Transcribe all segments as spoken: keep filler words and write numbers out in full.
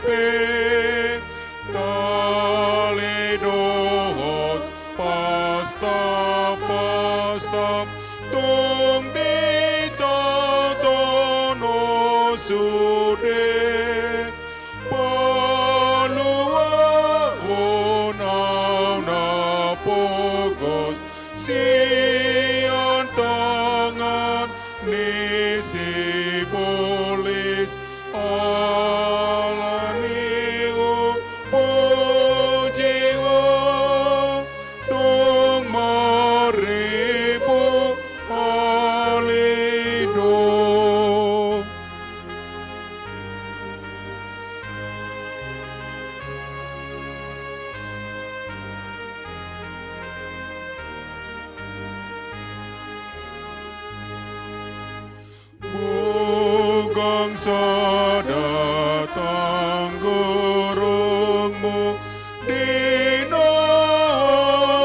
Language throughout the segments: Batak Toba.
pe, tali dohot pastap-pastap, tung ditatono sude. Paluahon au na pogos sian tangan ni sibolis, ala ni hupuji Ho, tung marribu hali do. Bugang sada tanggurungmu di na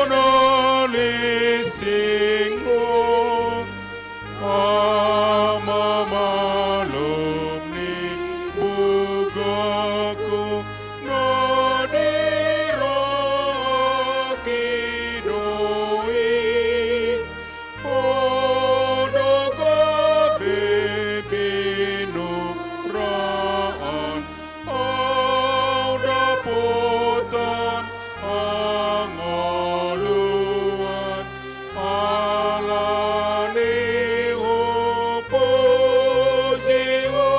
na lisingon, Ama, malum ni bugangku na diraki do i. Ho do gabe binuaraan, au dapotan hangoluan, ala ni hupuji Ho,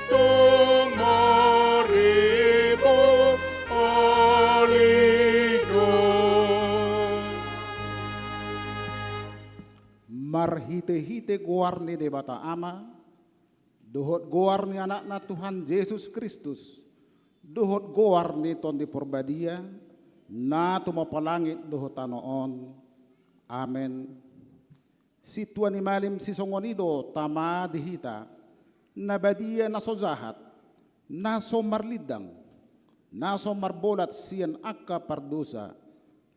tung marribu hali do. Marhitehite goar ni Debata Ama, dohot goar ni Anakna Tuhan Jesus Kristus, dohot goar ni Tondi Porbadia, na tumompa langit dohot tano on. Amen. Sintua ni malim sisongon i do tama di hita, na badia na so jahat, na so marlindang, na so marbolat sian angka pardosa,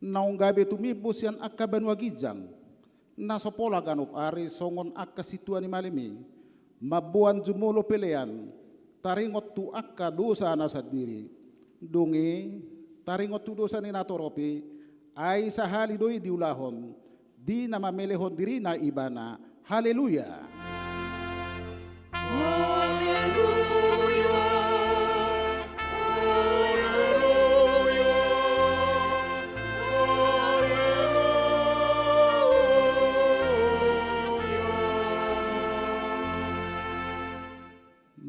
naung gabe tumimbo sian angka banua ginjang, na so pola ganup ari songon angka sintua ni malim i, mamboan jumolo pelean, taringot tu angka dosa na sandiri. Dung i, taringot tu dosa ni natorop i, ai sahali do i diulahon, di na mamelehon dirina ibana. Haleluya! Haleluya! Haleluya! Haleluya!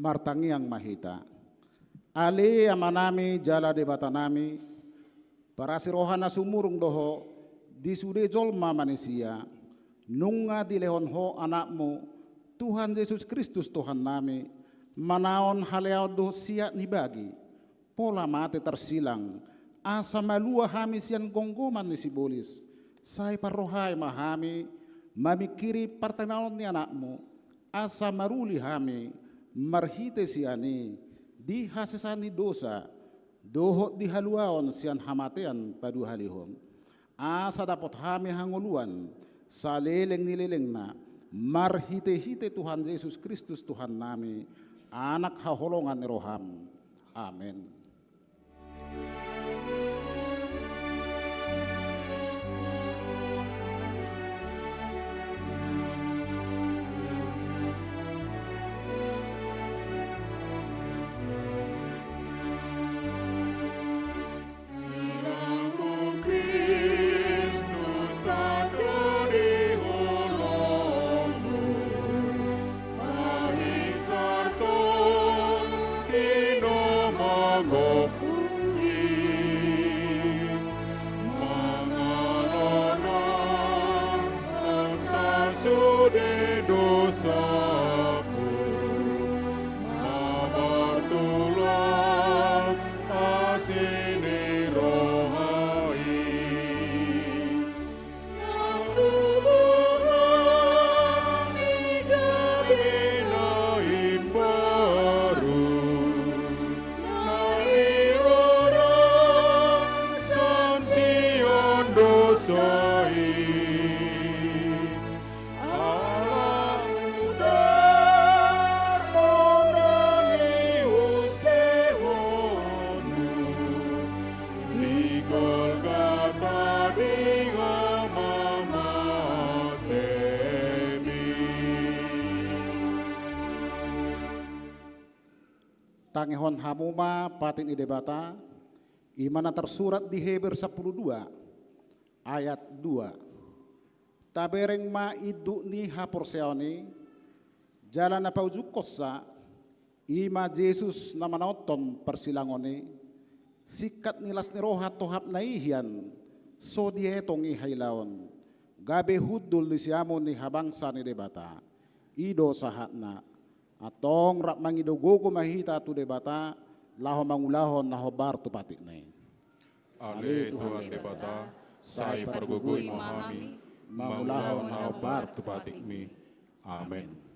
Martangiang ma hita. Ale Amanami jala Debatanami, parasi roha na sumurung do Ho di sude jolma manisia, nunga dilehon Ho Anakmu, Tuhan Jesus Kristus Tuhannami, manaon haleaon dohot siat ni bagi, pola mate tarsilang, asa malua hami sian gomgoman ni sibolis. Sai parrohai ma hami mamingkiri partangiangan ni Anakmu, asa maruli hami marhite sian i di hasesaan ni dosa, dohot di haluaon sian hamatean paduahalihon. Asa dapot hami hangoluan saleleng ni lelengna, marhitehite Tuhan Jesus Kristus Tuhannami, Anak haholongan ni roham. Amen. Silangmu Kristus, tanda di holongmu, mahisar tolu di na mangompu i, mangalana tangkas sude dosaku, mamartulang asi ni roha i. Nang tubu nami gabe na imbaru, na ni Tangihon hamu ma patik ni Debata, i ma na tarsurat di Heber sampulu dua ayat dua. Tabereng ma induk ni haporseaon i, jala na paujunghonsa, i ma Jesus na manaonhon parsilangon i, singkat ni las ni roha tohap na i hian, so dietong i hailaon, gabe hundul ni siamun ni habangsa ni Debata. I do sahatna. Antong rap mangido gogo ma hita tu Debata, laho mangulahon na hombar tu patikna i. Ale Tuhan Debata, sai pargogoi ma hami mangulahon na hombar tu patikmi. Amen.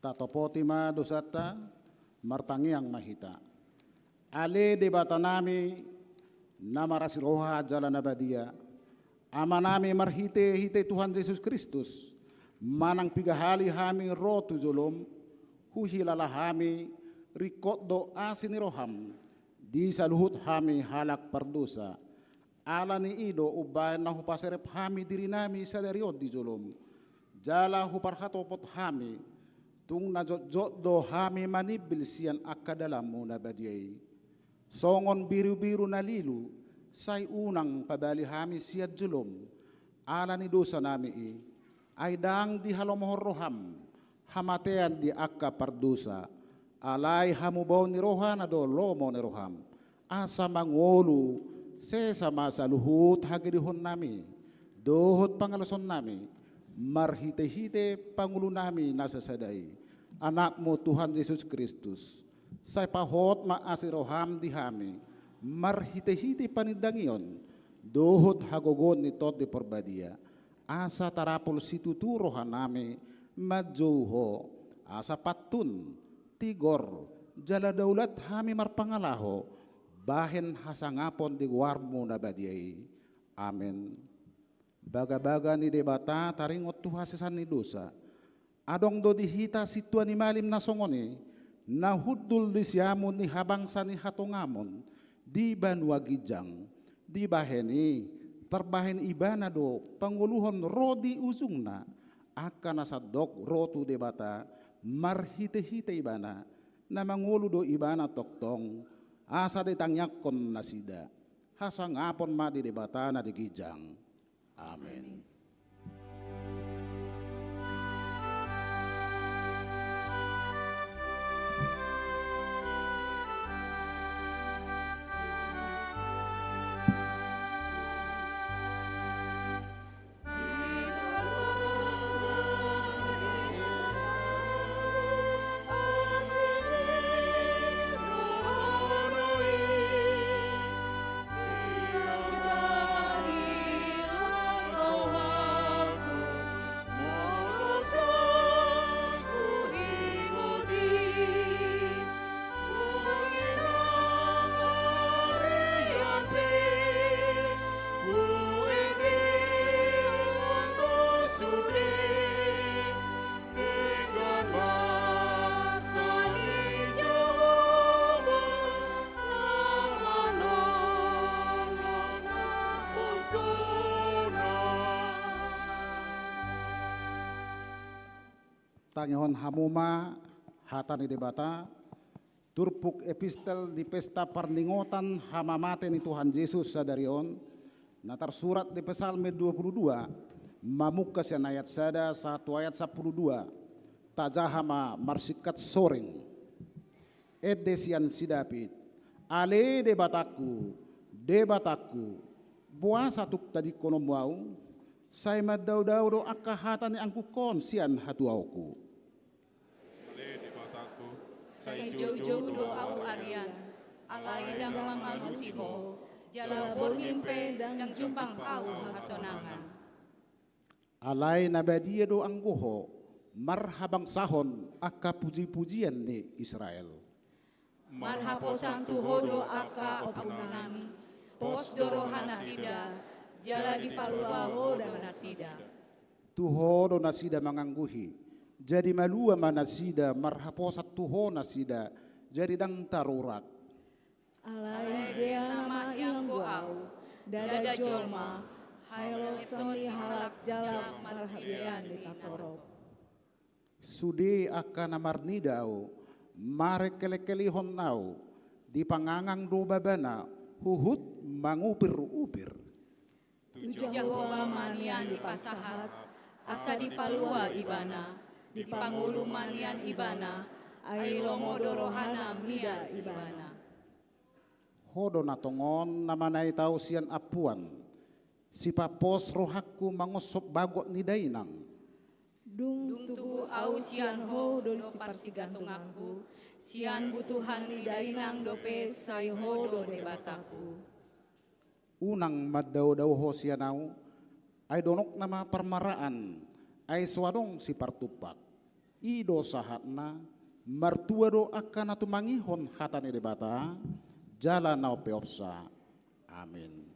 Tatopoti ma dosanta, martangiang ma hita. Ale Debatanami, na marasi roha jala na badia, Amanami marhitehite Tuhan Jesus Kristus, manang piga hali hami ro tu jolom, huhilala hami ringkot do asi ni roham di saluhut hami halak pardosa. Ala ni i do umbahen na hupaserep hami dirinami sadari on di jolom, jala huparhatopot hami, tung na jotjot do hami manimbil sian angka dalanmu na badia i. Songon birubiru na lilu, sai unang pabali hami sian jolom, ala ni dosanami i. Ai ndang dihalomohon roham hamatean di angka pardosa, alai hamubaon ni rohana do lomo ni roham, asa mangolu sesa ma saluhut hagedehonnami dohot pangalosonnami, marhitehite pangulunami na sasada i, Anakmu Tuhan Jesus Kristus. Sai pahot ma asi roham di hami, marhitehite panindangion dohot hagogoon ni Tondi Parbadia, asa tarapul situtu rohanami manjou Ho, asa pantun, tigor, jala daulat hami marpangalaho bahen hasangapon di goarmu na badia i. Amen. Bagabaga ni Debata taringot tu hasesaan ni dosa. Adong do di hita sintua ni malim na songon i, na hundul di siamun ni habangsa ni hatongamon di banua ginjang. Dibahen i, tarbahen ibana do pangoluhon ro di ujungna, angka na sandok ro tu Debata marhitehite ibana, na mangolu do ibana tongtong, asa ditangiangkon nasida. Hasangapon ma di Debata na di ginjang. Amen. Tangihon hamu ma hata ni Debata, turpuk epistel di pesta parningotan hamamate ni Tuhan Jesus sadari on, na tarsurat di Psalmen dua puluh dua, mamungka sian ayat sada sahat tu ayat sampulu dua, tajaha ma marsingkat soring. Ende sian si David, ale Debatangku, Debatangku, boasa tung tadingkononmu ahu? Sai mandaodao do angka hata ni angkungkon sian hatuaonku. Ale Debatangku, sai joujou do ahu arian, alai ndang mangalusi Ho, jala borngin pe ndang jumpang ahu hasonangan. Alai na badia do anggo Ho marhabangsahon angka pujipujian ni Israel. Marhaposan tu Ho do angka ompungnami, pos do rohanasida, jala dipalua Ho do nasida. Tu Ho do nasida mangangguhi, jadi malua ma nasida. Marhaposan tu Ho nasida, jadi ndang tarurak. Alai gea nama ianggo ahu, ndada jolma, haloson ni halak jala marhabean di natorop. Sude angka na marnida ahu, marengkelengkelihon ahu, dipangangang do babana, huhut mangupirupir. Tu Jahowa ma nian dipasahat, asa dipalua ibana, dipangolu ma nian ibana, ai lomo do rohana mida ibana. Ho do na tongon na manaiti ahu sian ampuan, sipapos rohangku mangonsop bagot ni dainang. Dung tubu ahu sian Ho do siparsigantunganku, sian butuhan ni dainang dope sai Ho do Debatangku. Unang mandaodao Ho sian ahu, ai donokna ma parmaraan, ai so adong sipartumpak. I do sahatna, martua do angka na tumangihon hata ni Debata, jala na umpeopsa. Amin.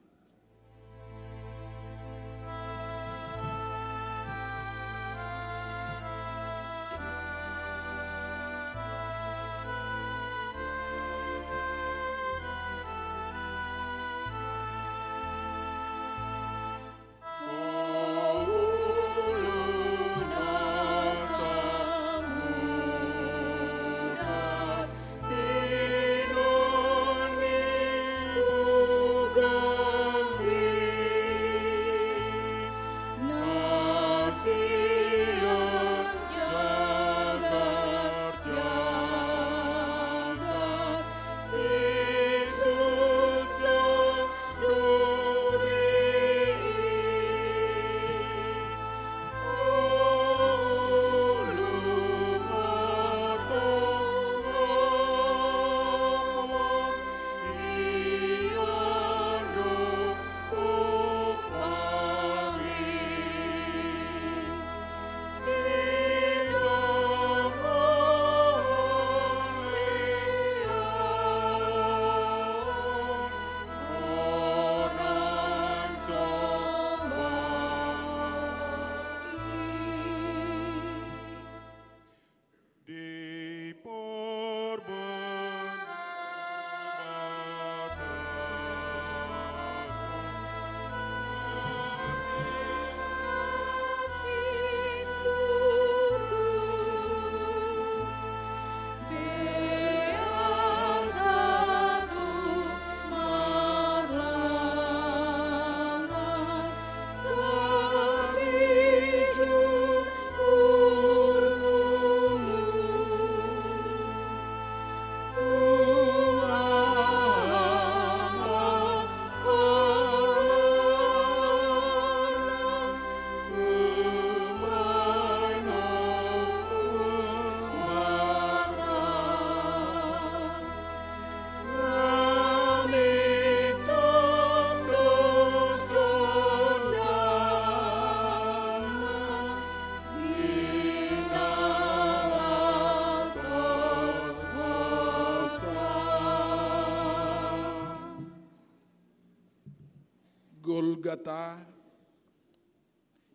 Golgata,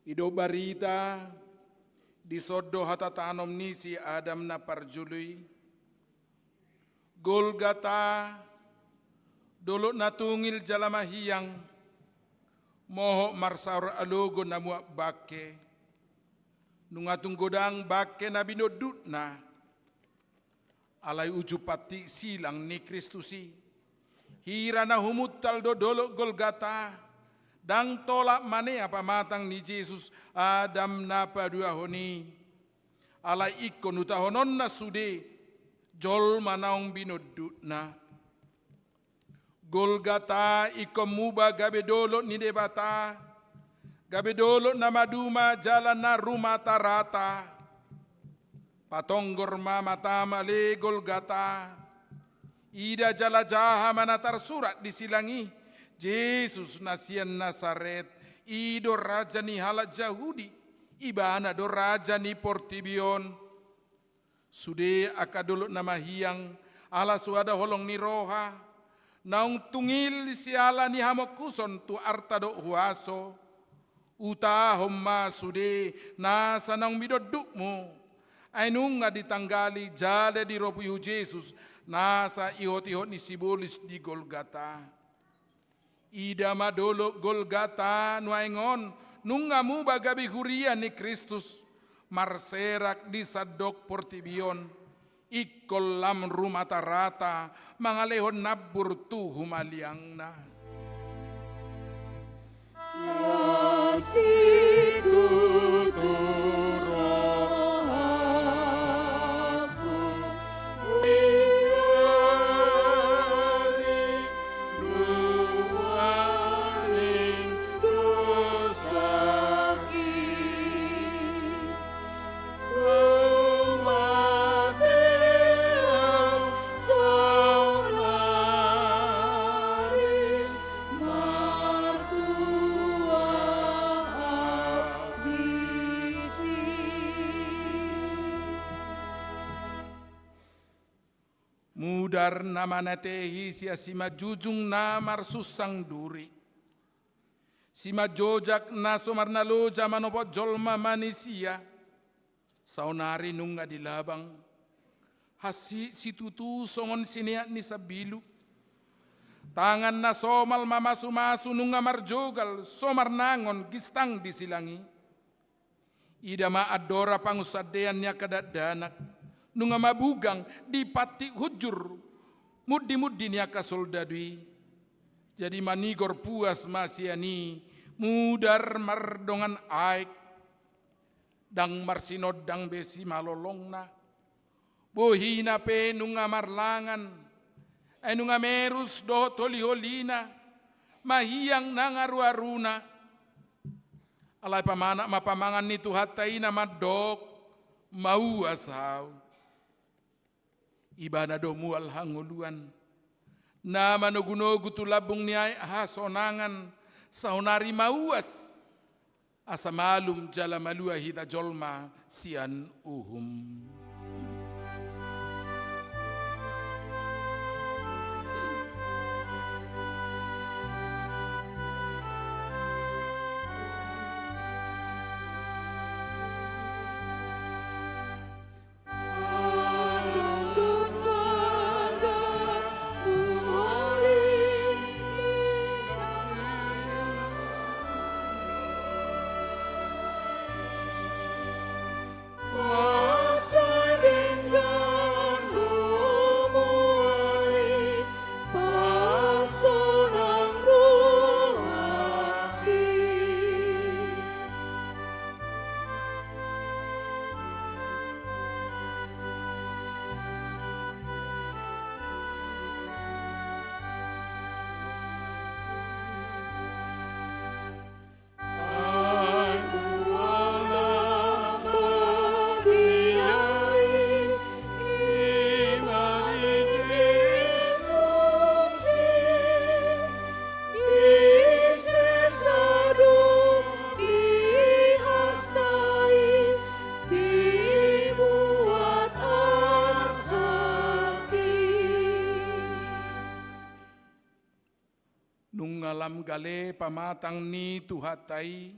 i do barita, dison do hatatanom ni si Adam na parjolo i. Golgata, dolok na tungil jala mahiang, mohop marsaor alogo na muap bangke. Nunga tung godang bangke na binondutna, alai uju pantik silang ni Kristus i. Hira na humuntal do dolok Golgata, ndang tolap manea pamatang ni Jesus Adam na paduahon i. Alai ingkon hutahononna sude, jolma naung binondutna. Golgata ingkon muba gabe dolok ni Debata, gabe dolok na maduma jala na rumatarata. Patonggor ma matam ale Golgata. Ida jala jaha ma na tarsurat di silang i, Jesus na sian Nasaret, i do raja ni halak Jahudi, ibana do raja ni portibi on. Sude angka dolok na mahiang, ala suada holong ni roha, naung tungil siala ni hamongkuson tu arta dohot huaso. Hutahon ma sude nasa naung binondutmu. Ai nunga ditanggali jala diropui hu Jesus, nasa ihot-ihot ni sibolis di Golgata. Ida ma dolok Golgata nuaeng on, nunga muba gabe huria ni Kristus, marserak di sandok portibi on, ingkon lam rumatarata, mangalehon nambur tu humaliangna. Situtu rohangku, Mudar na manatehi sian simanjujung na marsunsang duri. Simanjojak na so marnaloja manopot jolma manisia. Saonari nunga dilabang. Hansit situtu songon sineat ni sambilu. Tangan na somal mamasumasu nunga marjogal so marnangon gistang di silang i. Ida ma andora pangunsandean ni angka dakdanak, nunga mabugang di pantik hunjur, mundimundi ni angka soldadu i. Jadi manigor puas ma sian i, mudar mardongan aek, ndang marsinondang be simalolongna. Bohina pe nunga marlangan, ai nunga merus dohot holiholina, mahiang nang aruaruna. Alai pamanat ma pamangan ni Tuhanta i na mandok, mauas ahu. Ibana do mual hangoluan. Na manogunogu tu lambung ni aek hasonangan, saonari mauas. Asa malum jala malua hita jolma sian uhum. Nunga lam gale pamatang ni Tuhanta i,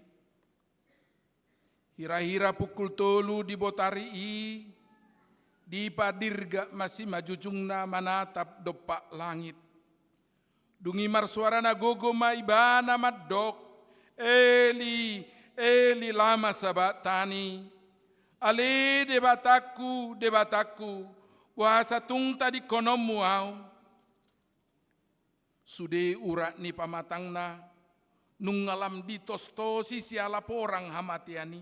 hirahira pukul tolu di botari i, dipadirgak ma simanjujungna manatap dompak langit. Dung i marsuara na gogo ma ibana mandok, Eli, Eli, lama sabaktani? Ale Debatangku, Debatangku, boasa tung tadingkononmu ahu? Sude urat ni pamatangna, nunga lam ditostos i siala porang hamatean i.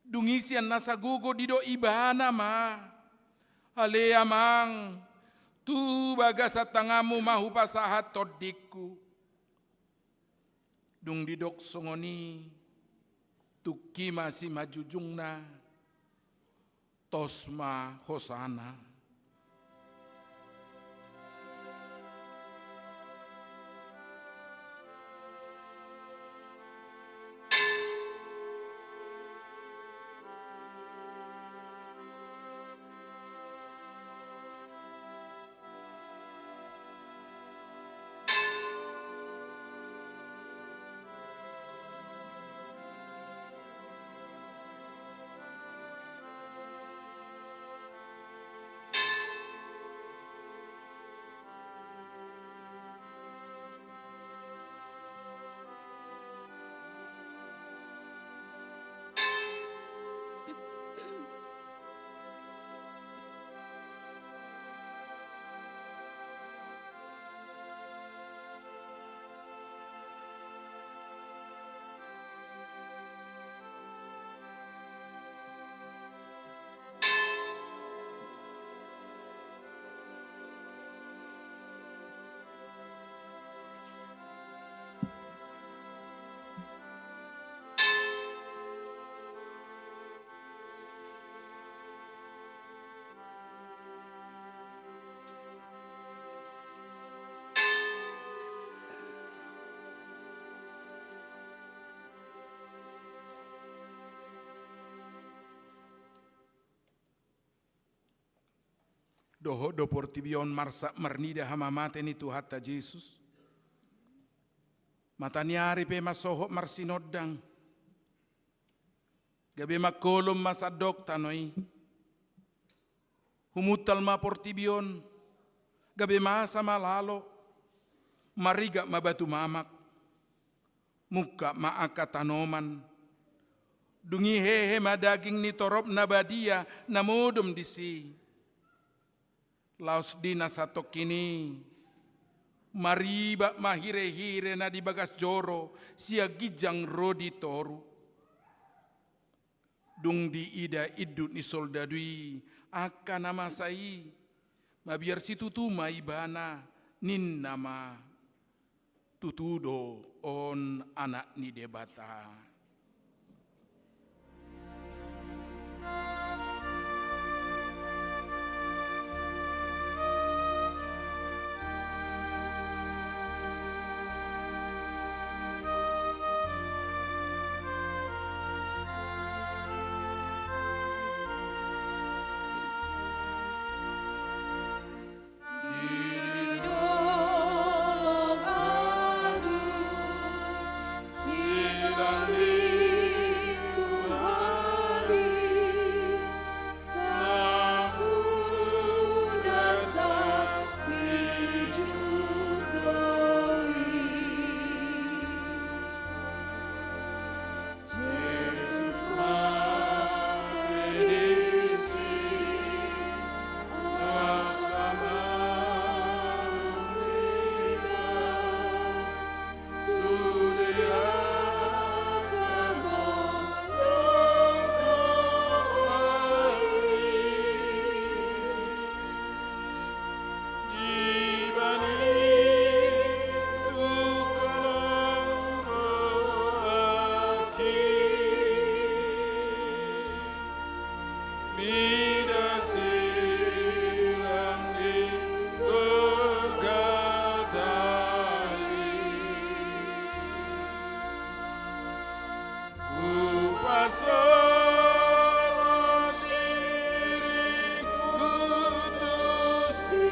Dung i sian nasa gogo didok ibana ma: Ale Amang, tu bagasan tanganmu ma hupasahat tondingku. Dung didok songon i, tungki ma simanjujungna, tos ma hosana. Dohot do portibi on marsak marnida hamamate ni Tuhanta Jesus. Mata ni ari pe mansohot marsinondang. Gabe mangkolom ma sandok tano i. Humuntal ma portibi on, gabe masa ma lalo, marigat ma batu mamak, mungkap ma angka tanoman. Dung i hehe ma daging ni torop na badia na modom disi. Laos di na satongkin i, maribat ma hirehire na di bagas joro sian ginjang ro di toru. Dung diida induk ni soldadu i angka na masa i, mabiar situtu ma ibana, ninna ma: Tutu do on Anak ni Debata. Hupasahat diringku tusi,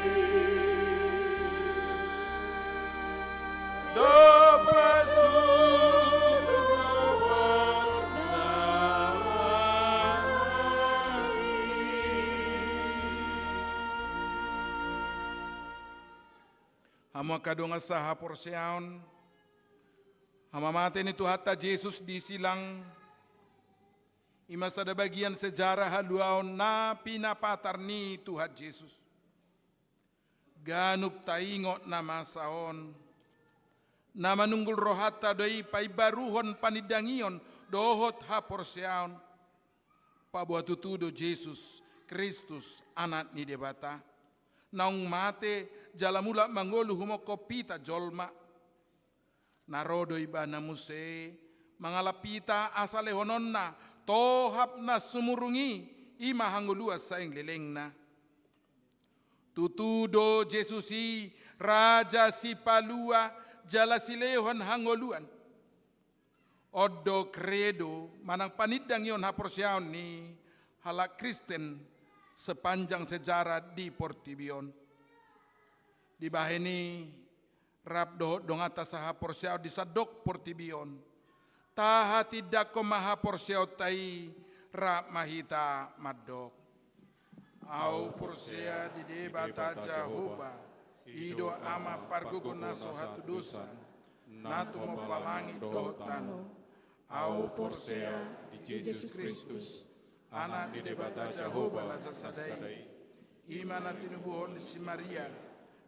dompak suruan na marali. Hamu angka dongan sahaporseaon, hamamate ni Tuhanta Jesus di silang, I ma sada bagian sejarah haluaon na pinapatar ni Tuhan Jesus. Ganup taingot na masa on, na manunggul rohanta do i paimbaruhon panindangion dohot haporseaon. Paboa tutu do Jesus Kristus, Anak ni Debata, naung mate jala mulak mangolu humongkop hita jolma. Na ro do Ibana muse mangalap hita asa lehononna tohap na sumurung i, i ma hangoluan salelenglelengna. Tutu do Jesus i Raja Sipalua jala Silehon hangoluan. On do kredo manang panindangion haporseaon ni halak Kristen sepanjang sejarah di portibi on. Dibahen i, rap dohot donganta sahaporseaon di sandok portibi on, tahatindangkon ma haporseaonta i, rap ma hita mandok. Ahu porsea di Debata Jahowa, i do Ama pargogo na so hatudosan, na tumompa langit dohot tano. Ahu porsea di Jesus Kristus, Anak ni Debata Jahowa na sasada i. I ma na tinubuhon ni si Maria,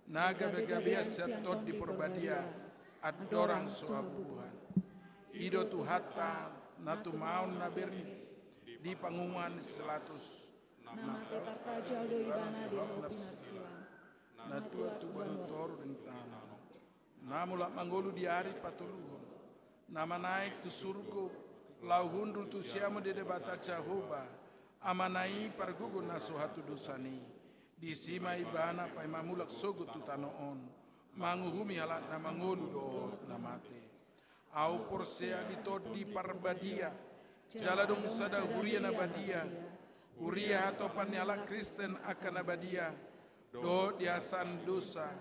na gabegabean sian Tondi Porbadia, andorang so habubuhan. I do Tuhanta, na tumaon na bernit di panguhuman ni si Pilatus. Na mate tarpajal do Ibana di hau pinarsilang. Na tuat tu banua toru dengtano. Na mulak mangolu di ari patoluhon. Na manaek tu surgo, laho hundul tu siamun ni Debata Jahowa, Amana i pargogo na so hatudosan i. Disi ma Ibana paima mulak sogot tu tano on, manguhumi halak na mangolu dohot na mate. Ahu porsea di Tondi Parbadia, jala adong sada huria na badia, huria hatopan ni halak Kristen angka na badia, dohot di hasesaan dosa,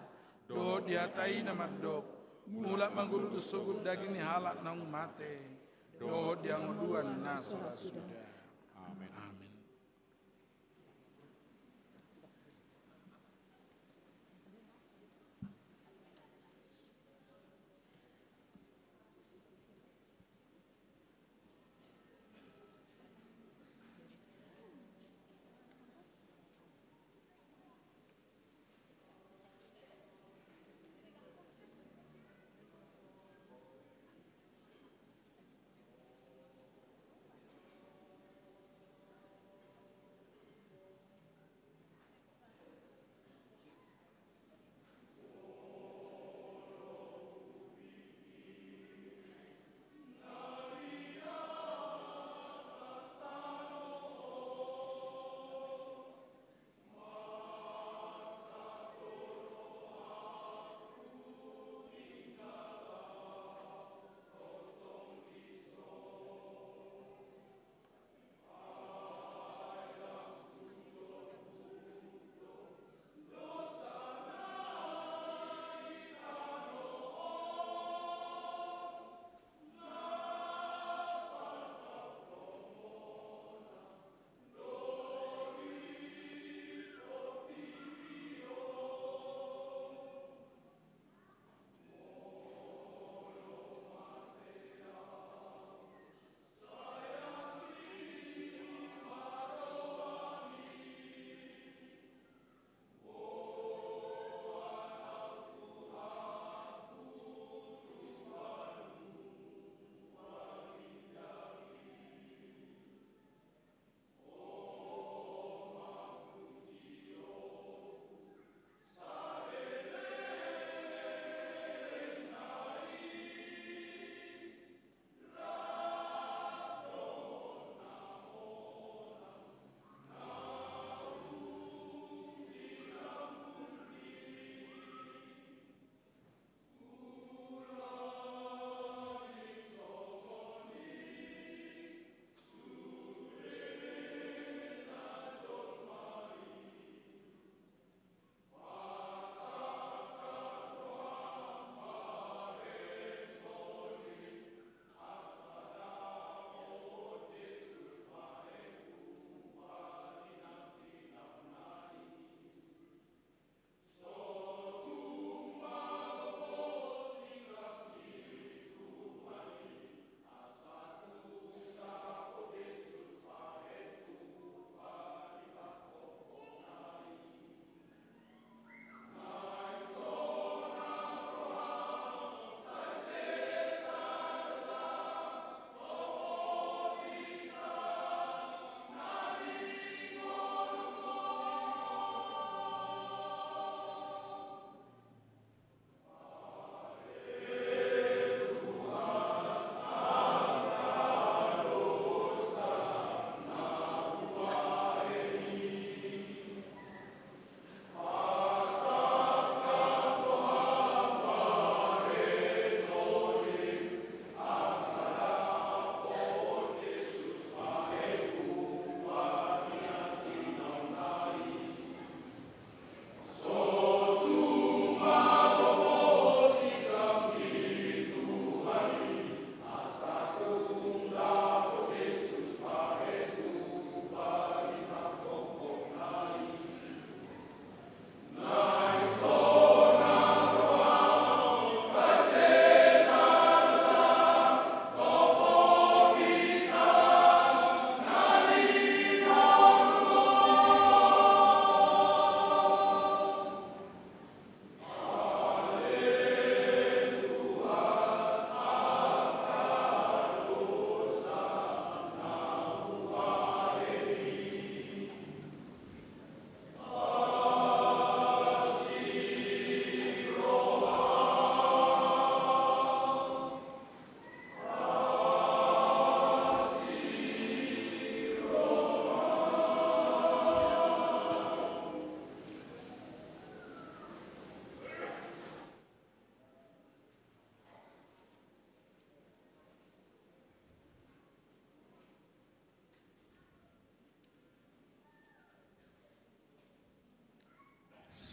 dohot di hata i na mandok, mulak mangolu do sogot daging ni halak naung mate, dohot di hangoluan na so ra suda. Amen. Amen.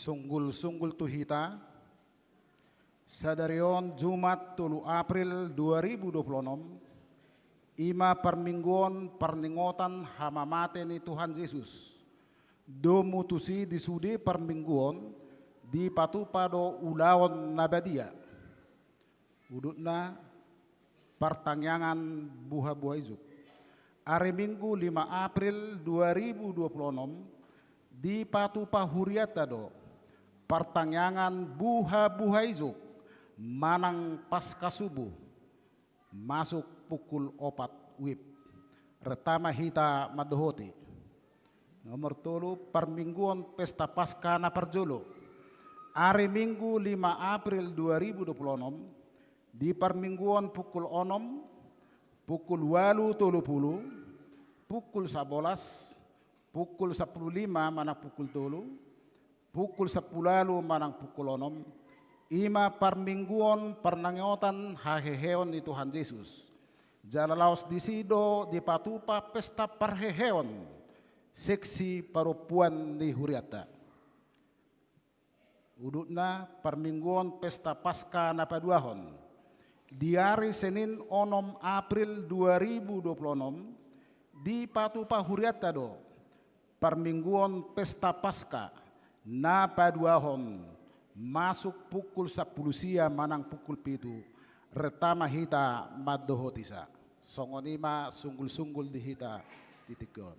Sunggul-sunggul tu hita, sadari on Jumat tolu April dua ribu dua puluh onom, i ma parmingguon parningotan hamamate ni Tuhan Jesus. Domu tusi di sude parmingguon dipatupa do ulaon na badia. Udutna, partangiangan buha-buha ijuk. Ari Minggu lima April dua ribu dua puluh onom, dipatupa hurianta do partangiangan buha-buha ijuk manang Paska subuh, masuk pukul opat wib. Renta ma hita mandohoti. Nomor tolu, parmingguon pesta Paska na parjolo. Ari Minggu lima April dua ribu dua puluh onom, di parmingguon pukul onom, pukul ualu tolu pulu, pukul sabolas, pukul sampulu lima manang pukul tolu, pukul sampulu ualu manang pukul onom, i ma parmingguon parningotan haheheon ni Tuhan Jesus. Jala laos disi do dipatupa pesta parheheon seksi parompuan ni hurianta. Udutna, parmingguon pesta Paska na paduahon. Di ari Senin onom April dua ribu dua puluh onom, dipatupa hurianta do parmingguon pesta Paska na paduahon, masuk pukul sampulu sia manang pukul pitu. Renta ma hita mandohoti sa. Songon i ma sunggul-sunggul di hita di tingki on.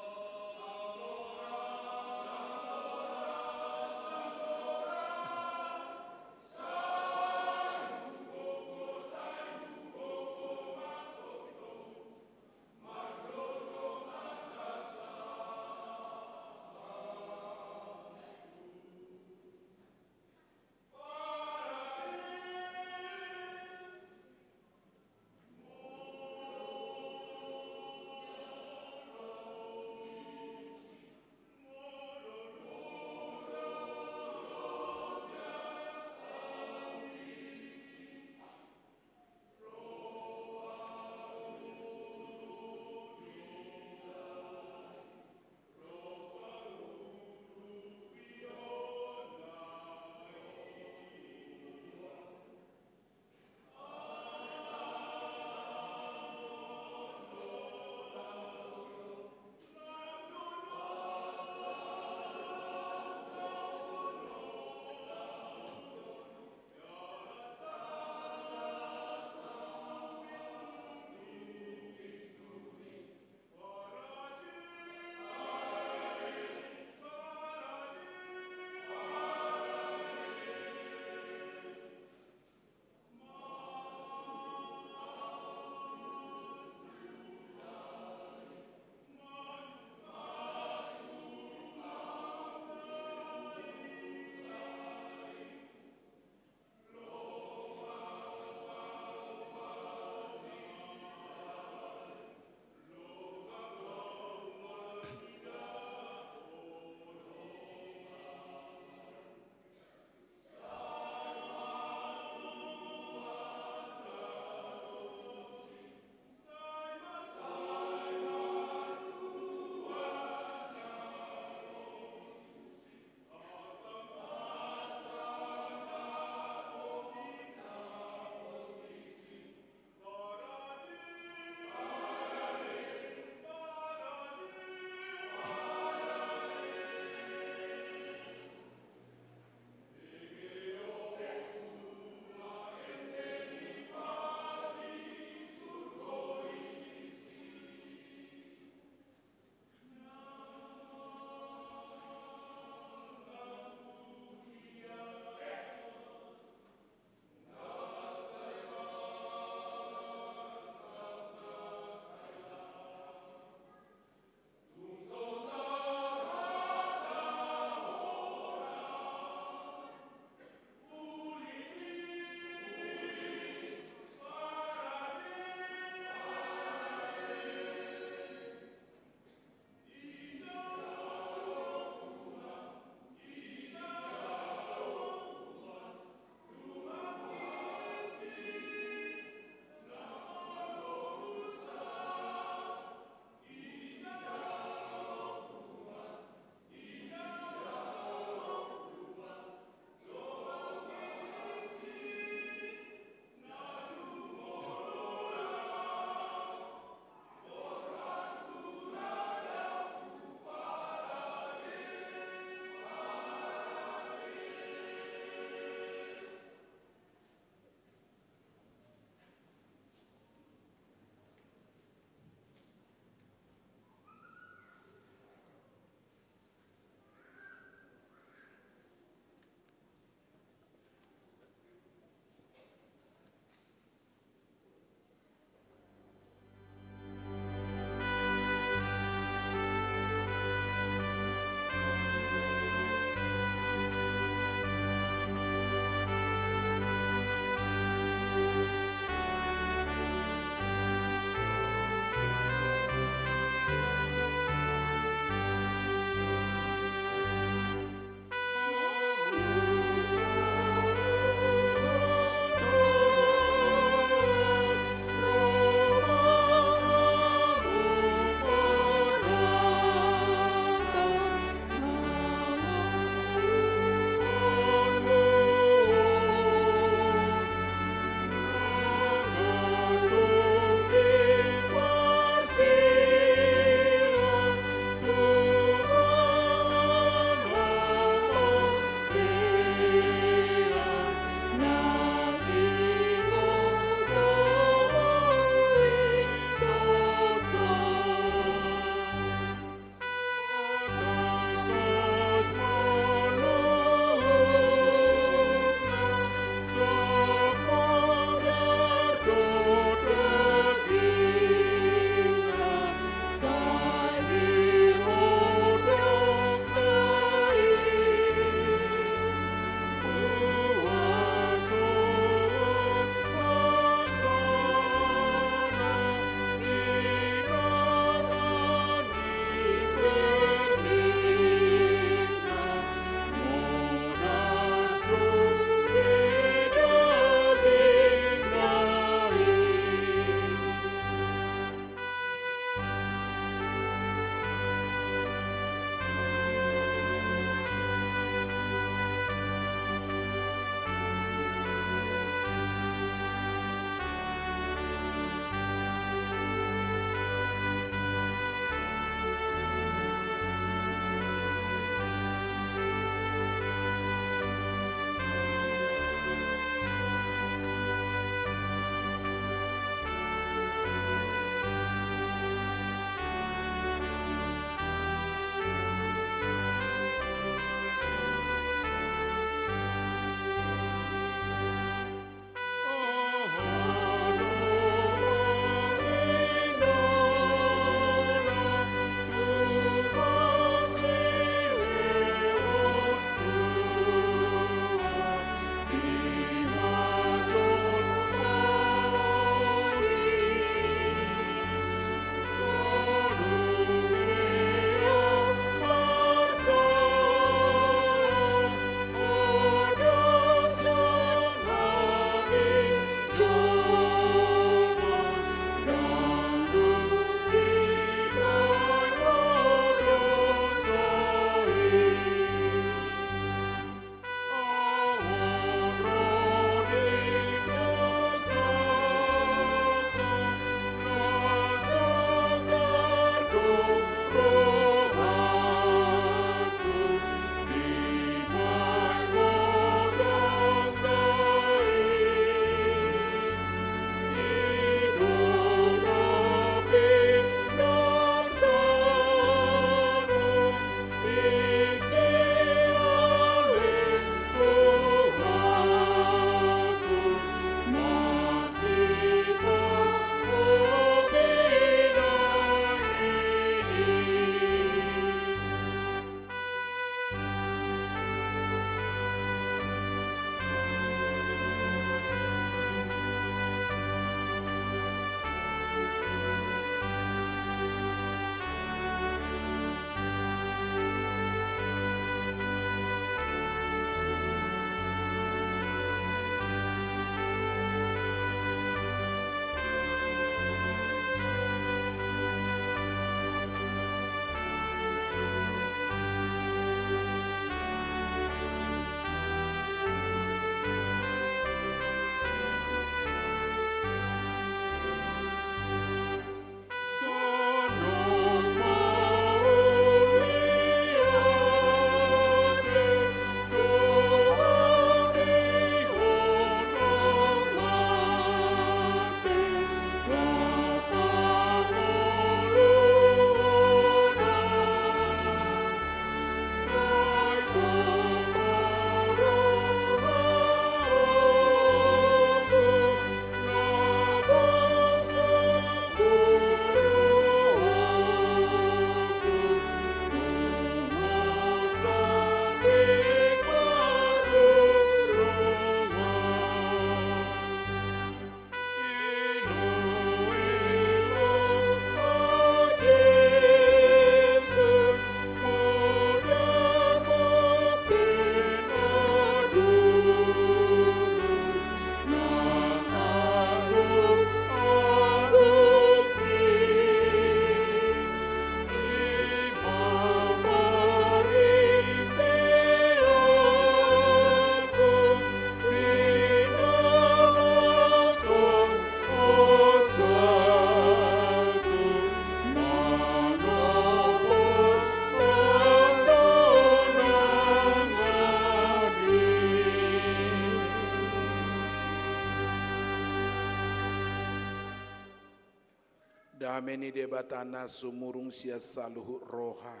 Dame ni Debata na sumurung sian saluhut roha,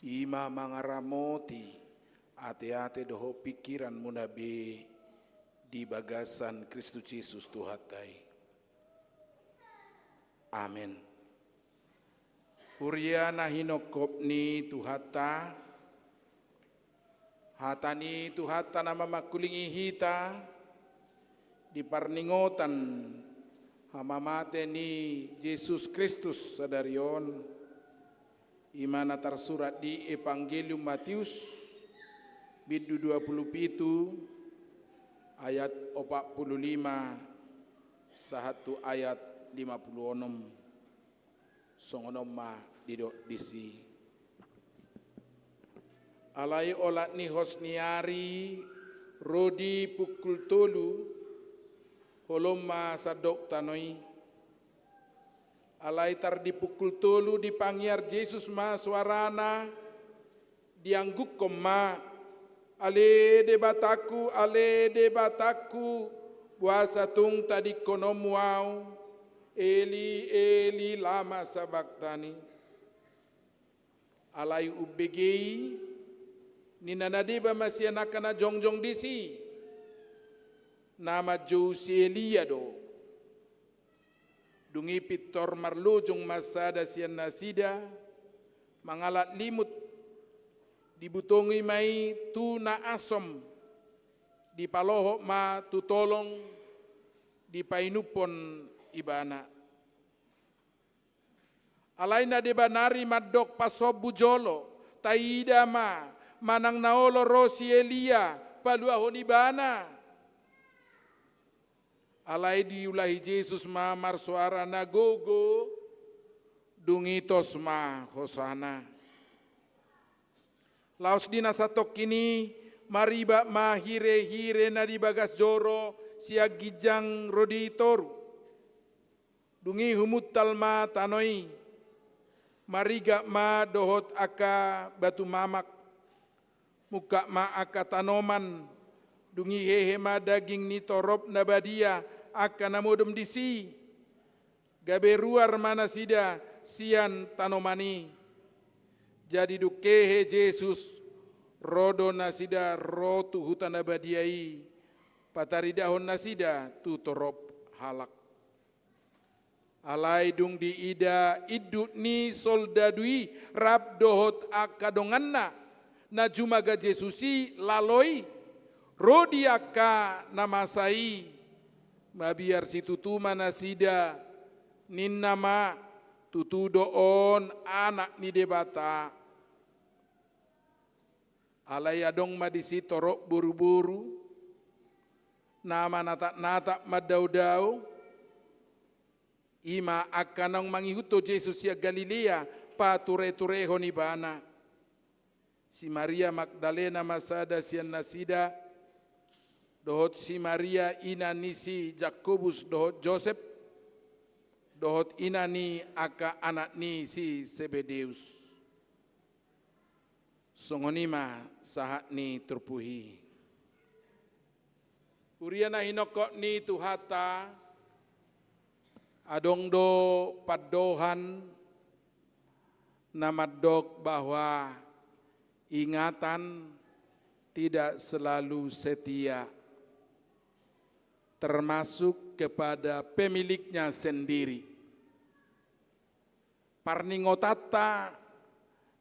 i ma mangaramoti ateate dohot pingkiranmuna be di bagasan Kristus Jesus Tuhanta i. Amen. Huria na hinophop ni Tuhanta, hata ni Tuhanta na mamangkulingi hita di parningotan hamamate ni Jesus Kristus sadari on, i ma na tarsurat di Evangelium Mateus, bindu dua pulu pitu, ayat opat pulu lima, sahat tu ayat lima pulu onom. Songon on ma didok disi. Alai olat ni hos ni ari, ro di pukul tolu, holom ma sandok tano i. Alai tar di pukul tolu dipangiar Jesus ma soarana, dianggukkon ma: Ale Debatangku, ale Debatangku, boasa tung tadingkononmu ahu? Eli, Eli, lama sabachthani? Alai umbege i, ninna na deba ma sian angka na jongjong disi: Na manjou si Elia do. Dung i pintor marlojong ma sada sian nasida mangalap limut, dibutongi ma i tu na asom, dipalohot ma tu tolong, dipainumhon ibana. Alai na deba nari mandok pasombu jolo: Taida ma, manang na olo ro si Elia paluahon ibana. Alai diulahi Jesus ma marsoara na gogo, dung i tos ma hosana. Laos di na satongkin i, maribat ma hirehire na di bagas joro sian ginjang ro di toru. Dung i humuntal ma tano i, marigat ma dohot angka batu mamak, mungkap ma angka tanoman, dung i hehe ma daging ni torop na badia angka na modom disi. Gabe ruar ma nasida sian tanoman i. Jadi dung hehe Jesus, ro do nasida ro tu huta na badia i, pataridahon nasida tu torop halak. Alai dung diida induk ni soldadu i rap dohot angka donganna na jumaga Jesus i lalo i, ro di angka na masa i, mabiar situtu ma nasida, ninna ma: Tutu do on Anak ni Debata. Alai adong ma disi torop boruboru na manatapnatap mandaodao, i ma angka naung mangihuthon Jesus sian Galilea patureturehon ibana. Si Maria Magdalena ma sada sian nasida, dohot si Maria ina ni si Jakobus dohot Josep, dohot ina ni angka anak ni si Sebedeus. Songon i ma sahat ni turpuk i. Huria na hinophop ni Tuhanta, adong do pandohan na mandok bahwa ingatan tidak selalu setia, termasuk kepada pemiliknya sendiri. Parningotanta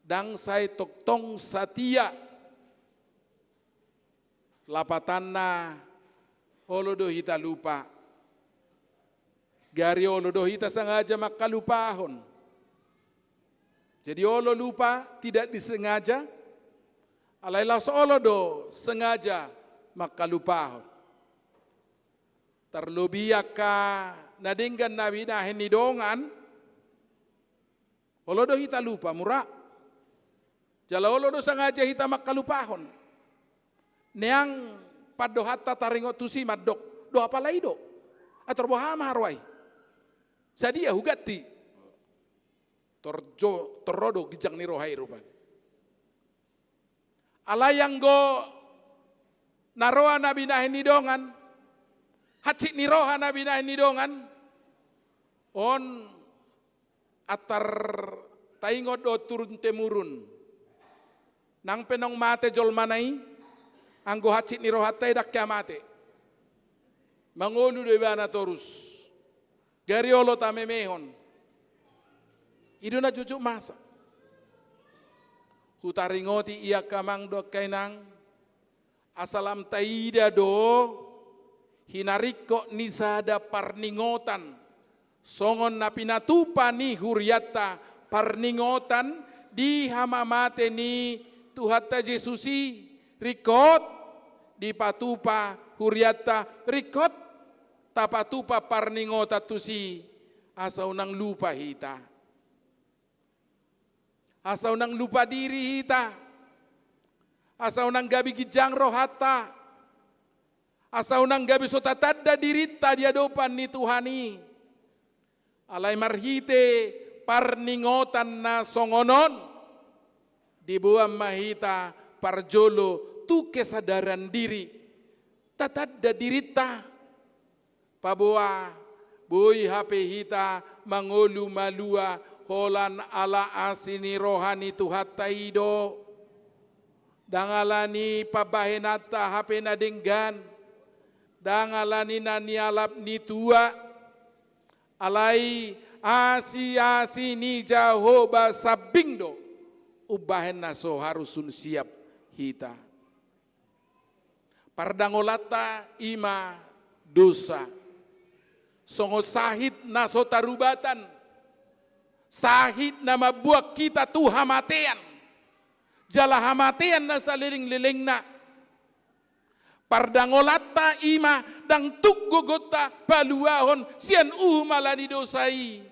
ndang sai tongtong satia. Lapatanna, olo do hita lupa. Gari olo do hita sengaja mangkalupahon. Jadi olo lupa tidak disengaja, alai laos olo do sengaja mangkalupahon. Tarlobi angka na denggan na binahen ni dongan, olo do hita lupa, mura. Jala olo do sengaja hita mangkalupahon. Neang pandohanta taringot tusi mandok, do apala i do? Ator boha ma haroa i? Sadia huganti? Tor jo, tor ro do ginjang ni roha i rupani. Alai anggo na roa na binahen ni dongan, hansit ni roha na binahen ni dongan, on Antar taingot do turun temurun. Nang pe naung mate jolmana i, anggo hansit ni rohanta i ndang hea mate. Mangolu do ibana torus. Gari olo tamemehon. I do na jotjot masa. Hutaringoti i angka amang dohot angka inang, asa lam taida do hinaringkot ni sada parningotan songon na pinatupa ni hurianta, parningotan di hamamate ni Tuhanta Jesus i. Ringkot dipatupa hurianta, ringkot tapatupa parningotan tusi, asa unang lupa hita. Asa unang lupa diri hita. Asa unang gabe ginjang rohanta. Asa unang gabe so tatanda dirinta di adopan ni Tuhan i. Alai marhite parningotan na songon on, diboan ma hita parjolo tu kesadaran diri. Tatanda dirinta. Paboa, boi hape hita mangolu malua holan ala asi ni roha ni Tuhanta i do. Ndang ala ni pambahenanta hape na denggan, ndang ala ni na nialap ni tua. Alai asi-asi ni Jahowa sambing do umbahen na so harus sun siap hita. Pardangolanta i ma dosa. Songon sahit na so tarubatan, sahit na mambuat hita tu hamatean, jala hamatean na salelenglelengna. Pardangolanta i ma ndang tuk gogonta paluahon sian uhum ala ni dosa i.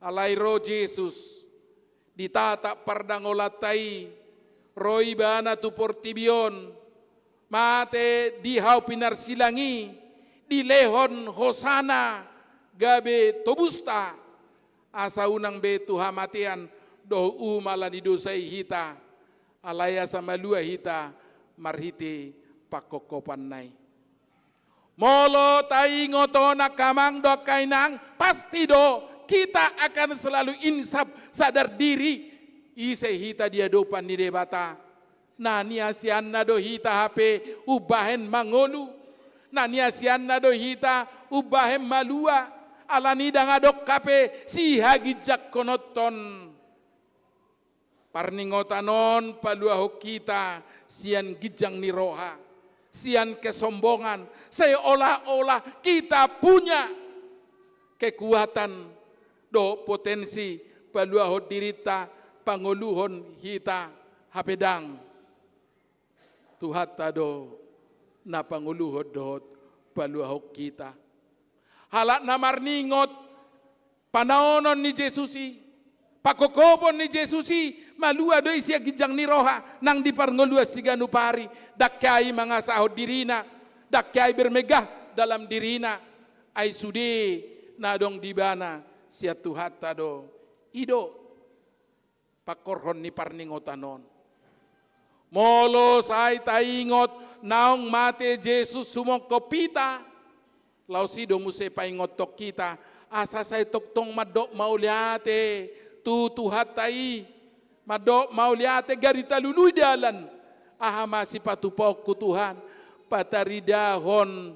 Alai ro Jesus, ditatap pardangolanta i, ro ibana tu portibi on, mate di hau pinarsilang i, dilehon hosana gabe tobusta, asa unang be tu hamatean dohot uhum ala ni dosa i hita, alai asa malua hita marhite pangkophopanna i. Molo taingot on angka amang dohot angka inang, pasti do kita akan selalu insaf, sadar diri, ise hita di adopan ni Debata. Na niasianna do hita hape umbahen mangolu. Na niasianna do hita umbahen malua. Alani ndang adong hape sihaginjangkononhon. Parningotan on paluahon hita sian ginjang ni roha, sian kesombongan, seolah-olah kita punya kekuatan dohot potensi paluahon dirinta, pangoluhon hita, hape ndang. Tuhanta do na pangoluhon dohot paluahon hita. Halak na marningot panaonon ni Jesus i, pangkophopon ni Jesus i, malua do i sian ginjang ni roha nang di parngoluan siganup ari, ndang hea i mangasahon dirina, ndang hea i bermegah dalam dirina, ai sude na adong di ibana sian Tuhanta do. I do pangkorhon ni parningotan on. Molo sai taingot naung mate Jesus humongkop hita, laos i do muse paingothon hita, asa sai tongtong mandok mauliate tu Tuhanta i, mandok mauliate gari talului dalan, aha ma sipatupaonku Tuhan, pataridahon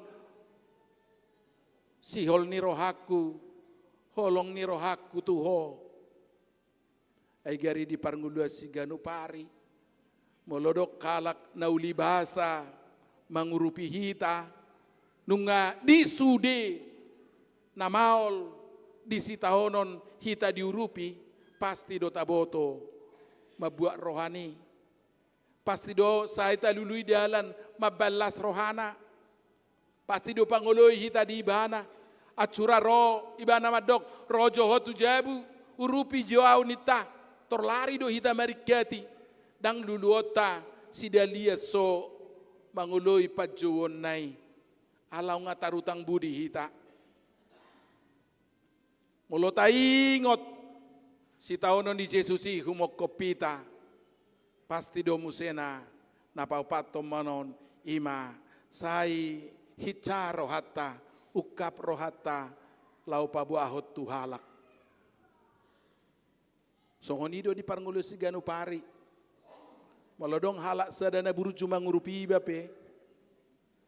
sihol ni rohangku, holong ni rohangku tu Ho. Ai gari di parngoluan siganup ari, molo adong halak na uli basa mangurupi hita, nunga di sude na maol di sitaonon hita diurupi, pasti do taboto mambuat rohana i. Pasti do sai talului dalan mambahen las rohana. Pasti do pangoloi hita di ibana. Ansu ra ro ibana mandok, ro jo ho tu jabu, urupi jo ahu ninta. Tor lari do hita maringkati. Ndang luluonta sidalian so mangoloi panjouonna i. Ala nunga tarutang budi hita. Molo taingot sitaonon ni Jesus i humongkop hita, pasti do muse na, na paopathon manon, i ma sai hinsa rohanta, ungkap rohanta, laho paboahon tu halak. Songon i do di parngoluon siganup ari. Molo adong halak sada na burju mangurupi iba pe,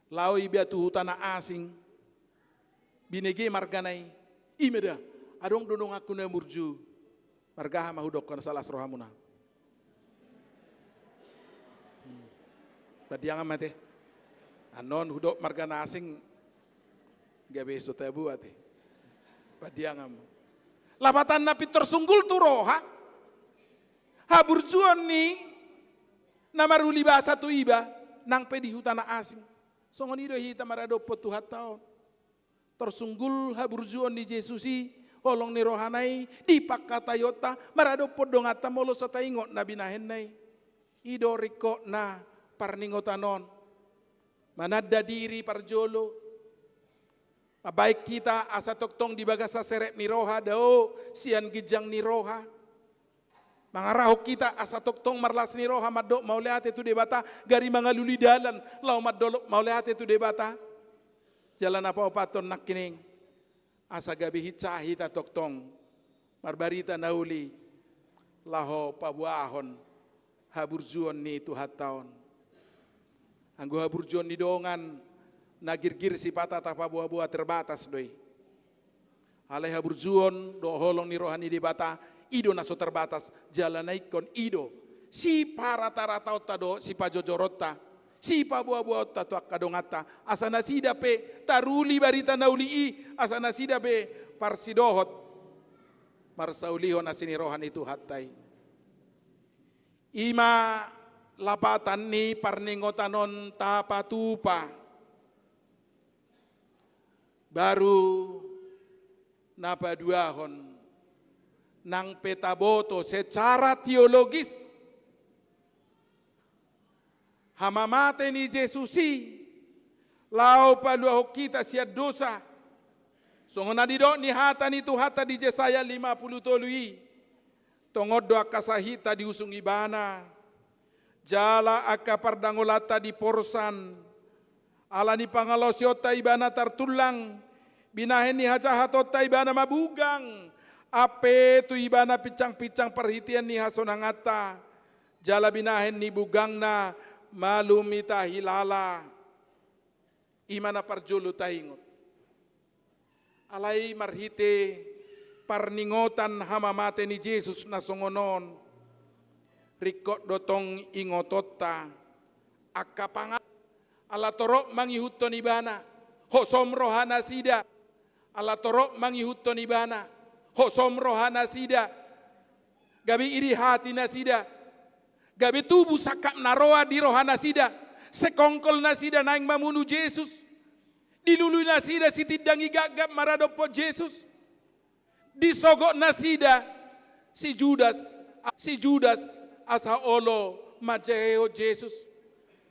laho iba tu huta na asing, binege margana i, i ma da, adong do donganku na burju. Marga aha ma hudokkon asa las rohamuna? Hmm. Pandiangan ma ate. Annon hudok marga na asing, gabe so tabo ate. Pandiangan ma. Lapatanna pintor sunggul tu roha haburjuon ni na maruli basa tu iba, nang pe di huta na asing. Songon i do hita maradophon Tuhanta on. Tor sunggul haburjuon ni Jesus i, holong ni rohana i, di pangkataionta, maradophon donganta molo so taingot na binahenna i. I do ringkotna parningotan on. Mananda diri parjolo. Mambahen hita asa tongtong di bagasan serep ni roha, dao sian ginjang ni roha. Mangarahon hita asa tongtong marlas ni roha mandok mauliate tu Debata, gari mangalului dalan laho mandok mauliate tu Debata. Jala na paopathon nangkining, asa gabe hinsa hita tongtong marbarita na uli laho paboahon haburjuon ni Tuhanta on. Anggo haburjuon ni dongan na girgir sipata tapaboaboa terbatas do i. Alai haburjuon dohot holong ni roha ni Debata, i do na so terbatas, jala na ingkon i do siparatarataonta dohot sipajojoronta, sipaboaboaonta tu angka donganta, asa nasida pe taruli barita na uli i, asa nasida pe parsidohot marsaulihon asi ni roha ni Tuhanta i. I ma lapatan ni parningotan on tapatupa. Baru na paduahon, nang pe taboto secara teologis hamamate ni Jesus i laho paluahon hita sian dosa. Songon na nidok ni hata ni Tuhanta di Jesaya lima pulu tolu i, tongon do angka sahitanta diusung Ibana, jala angka pardangolanta diporsan. Ala ni pangalaosionta Ibana tartullang, binahen ni hajahatonta Ibana mabugang, ampe tu Ibana pinsangpinsang parhitean ni hasonanganta, jala binahen ni bugangna malum hita hilala. I ma na parjolo taingot. Alai marhite parningotan hamamate ni Jesus na songon on, ringkot do tong ingotonta angka panga-, ala torop mangihuthon Ibana, hosom rohanasida. Ala torop mangihuthon Ibana, hosom rohanasida. Gabe iri hati nasida. Gabe tubu sangkap na roa di rohanasida. Sekongkol nasida naeng mamunu Jesus. Dilului nasida sitindangi gatgat maradophon Jesus. Disogot nasida si Judas, si Judas asa olo manjehehon Jesus.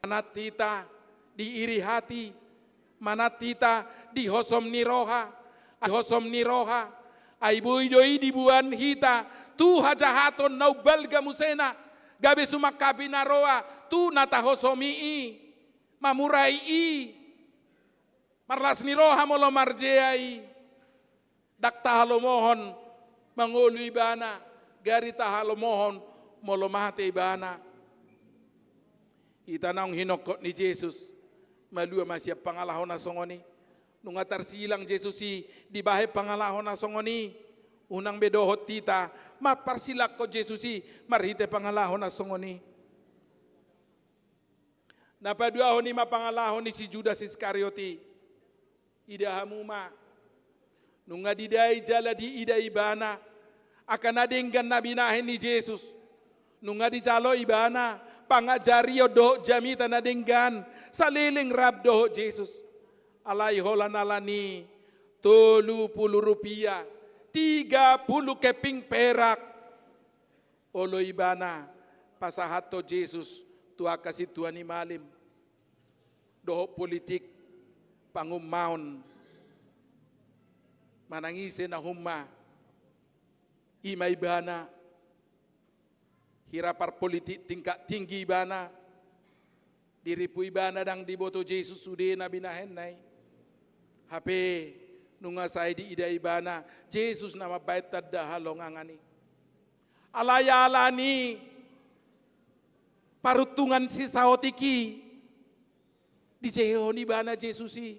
Manat hita diiri hati, manat hita dihosom ni roha, hosom ni roha. Ai boi do i diboan hita tu hajahaton na umbalga musena, gabe sumangkapi na roa tu na tahosomi i, mamurai i, marlas ni roha molo marjea i. Ndang tahalomohon mangolu Ibana, gari tahalomohon molo mate Ibana. Hita naung hinongkot ni Jesus, malua ma sian pangalaho na songon i. Nunga tarsilang Jesus i dibahen pangalaho na songon i, unang be dohot hita mamparsilangkon Jesus i marhite pangalaho na songon i. Na paduahon i ma pangalaho ni si Judas Iskariot i. Ida hamu ma. Nunga didai jala diida Ibana angka na denggan na binahen ni Jesus. Nunga dijalo Ibana pangajarion dohot jamita na denggan saleleng rap dohot Jesus. Alai holan ala ni tolu pulu rupia, tiga pulu keping perak, olo Ibana pasahathon Jesus tu angka sintua ni malim dohot politik pangummaon. Manang ise na humma, i ma Ibana. Hira parpolitik tingkat tinggi Ibana. Diripu Ibana ndang diboto Jesus sude na binahenna i. Hape nunga sai diida Ibana Jesus na mambahen tanda halongangan i. Alai ala ni paruntungan si saotik i, dijehehon ibana Jesus i.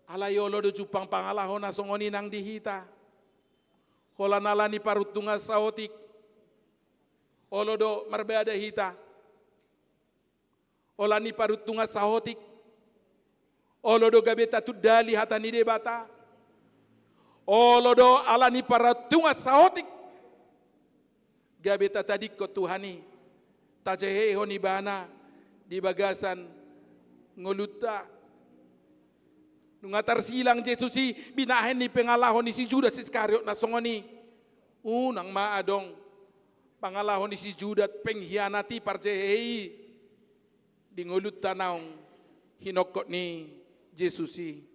Alai olo do jumpang pangalaho na songon i nang di hita. Holan ala ni paruntungan saotik, olo do marbada hita. Ala ni paruntungan saotik, olo do gabe tatundali hata ni Debata. Olo do ala ni paruntungan saotik, gabe tatadingkon Tuhan i, tajehehon ibana di bagasan ngolunta. Nunga tarsilang Jesus i, binahen ni pangalaho ni si Judas Iskariot na songon i. Unang ma adong pangalaho ni si Judas pengkhianat i, parjehe i di ngolunta naung hinongkot ni Jesus i.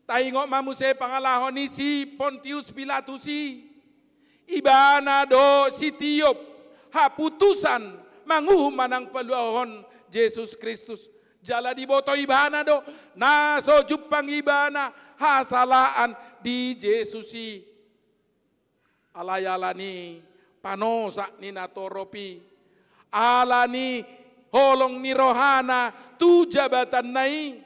Taingot ma muse pangalaho ni si Pontius Pilatus i. Ibana do sitiop haputusan manguhum manang paluahon Jesus Kristus. Jala diboto ibana do na so jumpang ibana hasalaan di Jesus i. Alai ala ni panosak ni natorop i, ala ni holong ni rohana tu jabatanna i,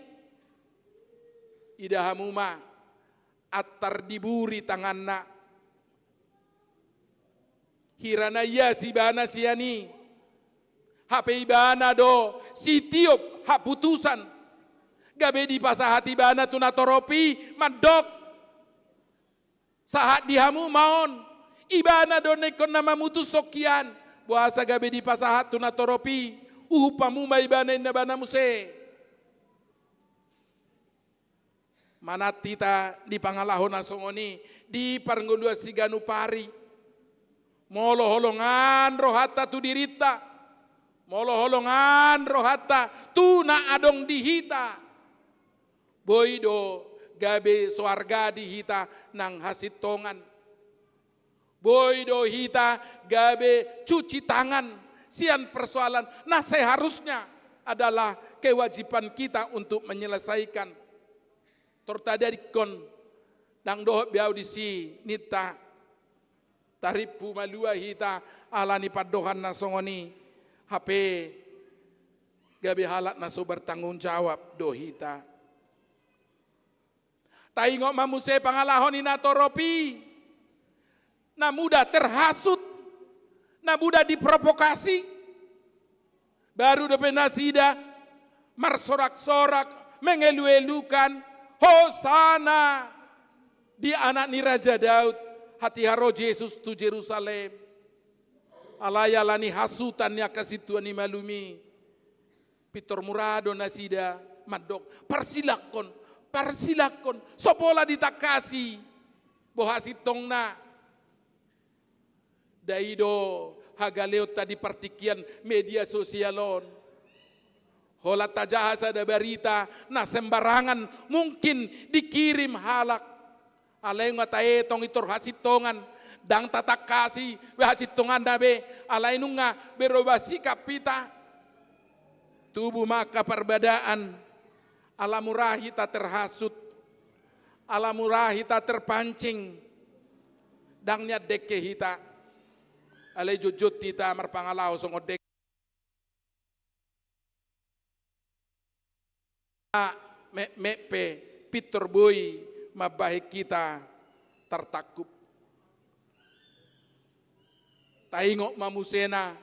ida hamu ma, antar diburi tanganna. Hira na ias ibana sian i, hape ibana do sitiop haputusan. Gabe dipasahat ibana tu natorop i mandok, sahat di hamu ma on. Ibana do na ingkon na mamutus songon i. Boasa gabe dipasahat tu natorop i? Uhum hamu ma ibana, ninna ibana muse. Manat hita di pangalaho na songon i di parngoluan siganup ari. Molo holongan rohanta tu dirinta, molo holongan rohanta tu na adong di hita, boi do gabe so arga di hita nang hasintongan. Boi do hita gabe cuci tangan sian persoalan na seharusnya adalah kewajiban kita untuk menyelesaikan. Tor tadingkon, ndang dohot be au disi ninta. Tarimpu malua hita ala ni pandohan na songon i, hape gabe halak na so bertanggung jawab do hita. Taingot ma muse pangalaho ni natorop i, na mudah terhasut, na mudah diprovokasi. Baru dope nasida marsorak-sorak, mengeluh-eluhkan, "Hosana di anak ni Raja Daud, hatiha ro Jesus tu Jerusalem." Alai ala ni hasutan ni angka sintua ni malum i, pintor mura do nasida mandok, "Parsilangkon, parsilangkon, so pola ditangkasi boha sintongna." Ndai do hagaleonta di partingkian media sosial on. Holan tajaha sada barita na sembarangan mungkin dikirim halak. Alai nunga taetong i tor hasintongan, ndang tatangkasi be hasintonganna be, alai nunga berubah sikap hita. Tubu ma angka parbadaan, ala mura hita terhasut, ala mura hita terpancing, ndang nian dengke hita, alai jotjot hita marpangalaho songon dengke. Metmet pe pintor boi mambahen hita tartangkup. Taingot ma muse na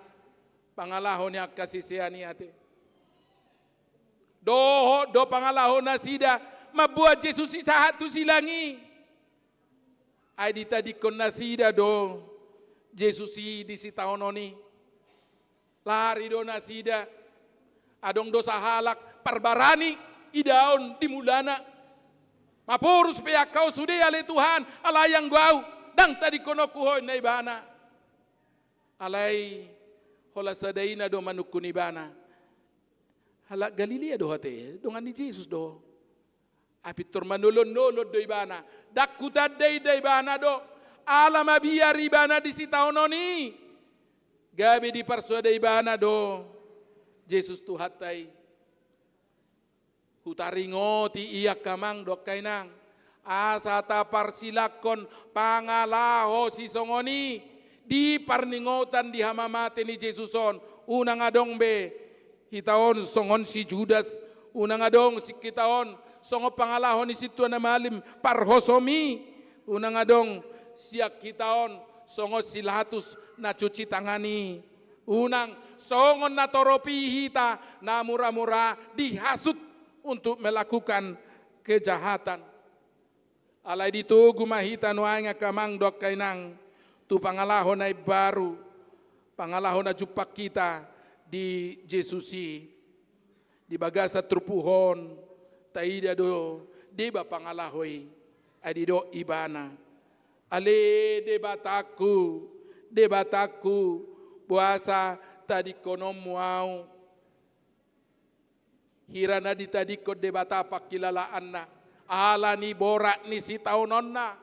pangalaho ni angka sisean i ate. Dohot do pangalaho nasida mamboan Jesus i sahat tu silang i. Ai ditadingkon nasida do Jesus i di sitaonon i. Lari do nasida. Adong do sahalak parbarani idaon di mulana. "Maporus pe angka on sude ale Tuhan, alai anggo au, ndang tadingkononku Ho," ninna ibana. Alai holan sada ina do manungkun ibana, "Halak Galilea do ho ate, dongan ni Jesus do ho." Ai pintor manolon-nolon do ibana. Ndang hutanda ninna ibana do, ala mabiar ibana di sitaonon i, gabe diparsoada ibana do Jesus Tuhanta i. Hutaringoti i angka amang dohot angka inang, Asa taparsilangkon pangalaho sisongon i di parningotan di hamamate ni Jesus on, unang adong be hita on songon si Judas, unang adong sian hita on songon pangalaho ni sintua na malim parhosom i, unang adong sian hita on songon si Latus na cuci tangan i, unang songon natorop i hita na mura-mura dihasut untuk melakukan kejahatan. Alai ditogu ma hita nuaeng angka amang dohot angka inang tu pangalaho na imbaru, pangalaho na jumpang hita di Jesus i. Di bagasan turpuk on taida do deba pangalaho i, ai didok ibana: Ale Debatangku, Debatangku, boasa tadingkononmu ahu? Hira na ditadingkon Debata pangkilalaanna ala ni borat ni sitaononna.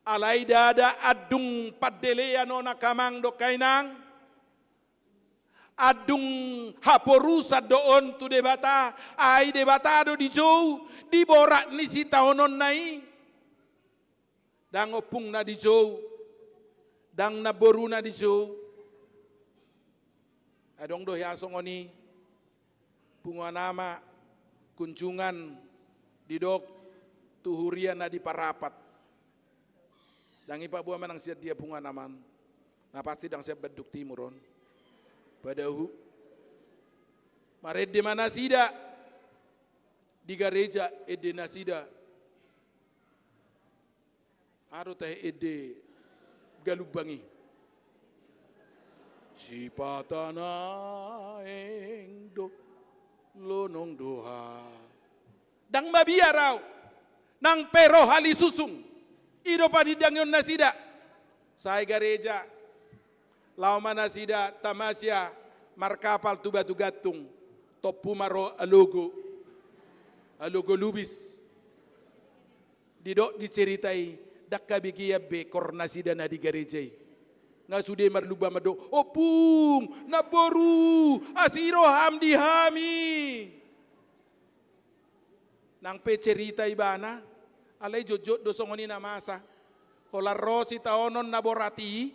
Alai ndada andung pandelean on angka amang dohot angka inang, andung haporusan do on tu Debata, ai Debata do dijou di borat ni sitaononna i. Ndang ompungna dijou, ndang namboruna dijou. Adong do hea songon i, punguan ama, kunjungan, didok tu huria na di Parapat. Ndang i paboa manang sian dia punguan ama on. Na pasti ndang sian Bandung Timur on. Padahu. Marende ma nasida di gareja, ende nasida. Aha do tahe ende galumbang i? Sipata naeng do lonong do ha. Ndang mabiar ahu. Nang pe ro hali susung, i do panindangion nasida. Sae gareja, laho ma nasida tamasya markapal tu Batu Gantung, tompu ma ro alogo, alogo Lubis. Didok di cerita i, ndang habegean be kor nasida na di gareja i. Nga sude marlumba mandok: Ompung, namboru, asi roham di hami. Nang pe cerita ibana, alai jotjot do songon i na masa. Holan ro sitaonon na borat i,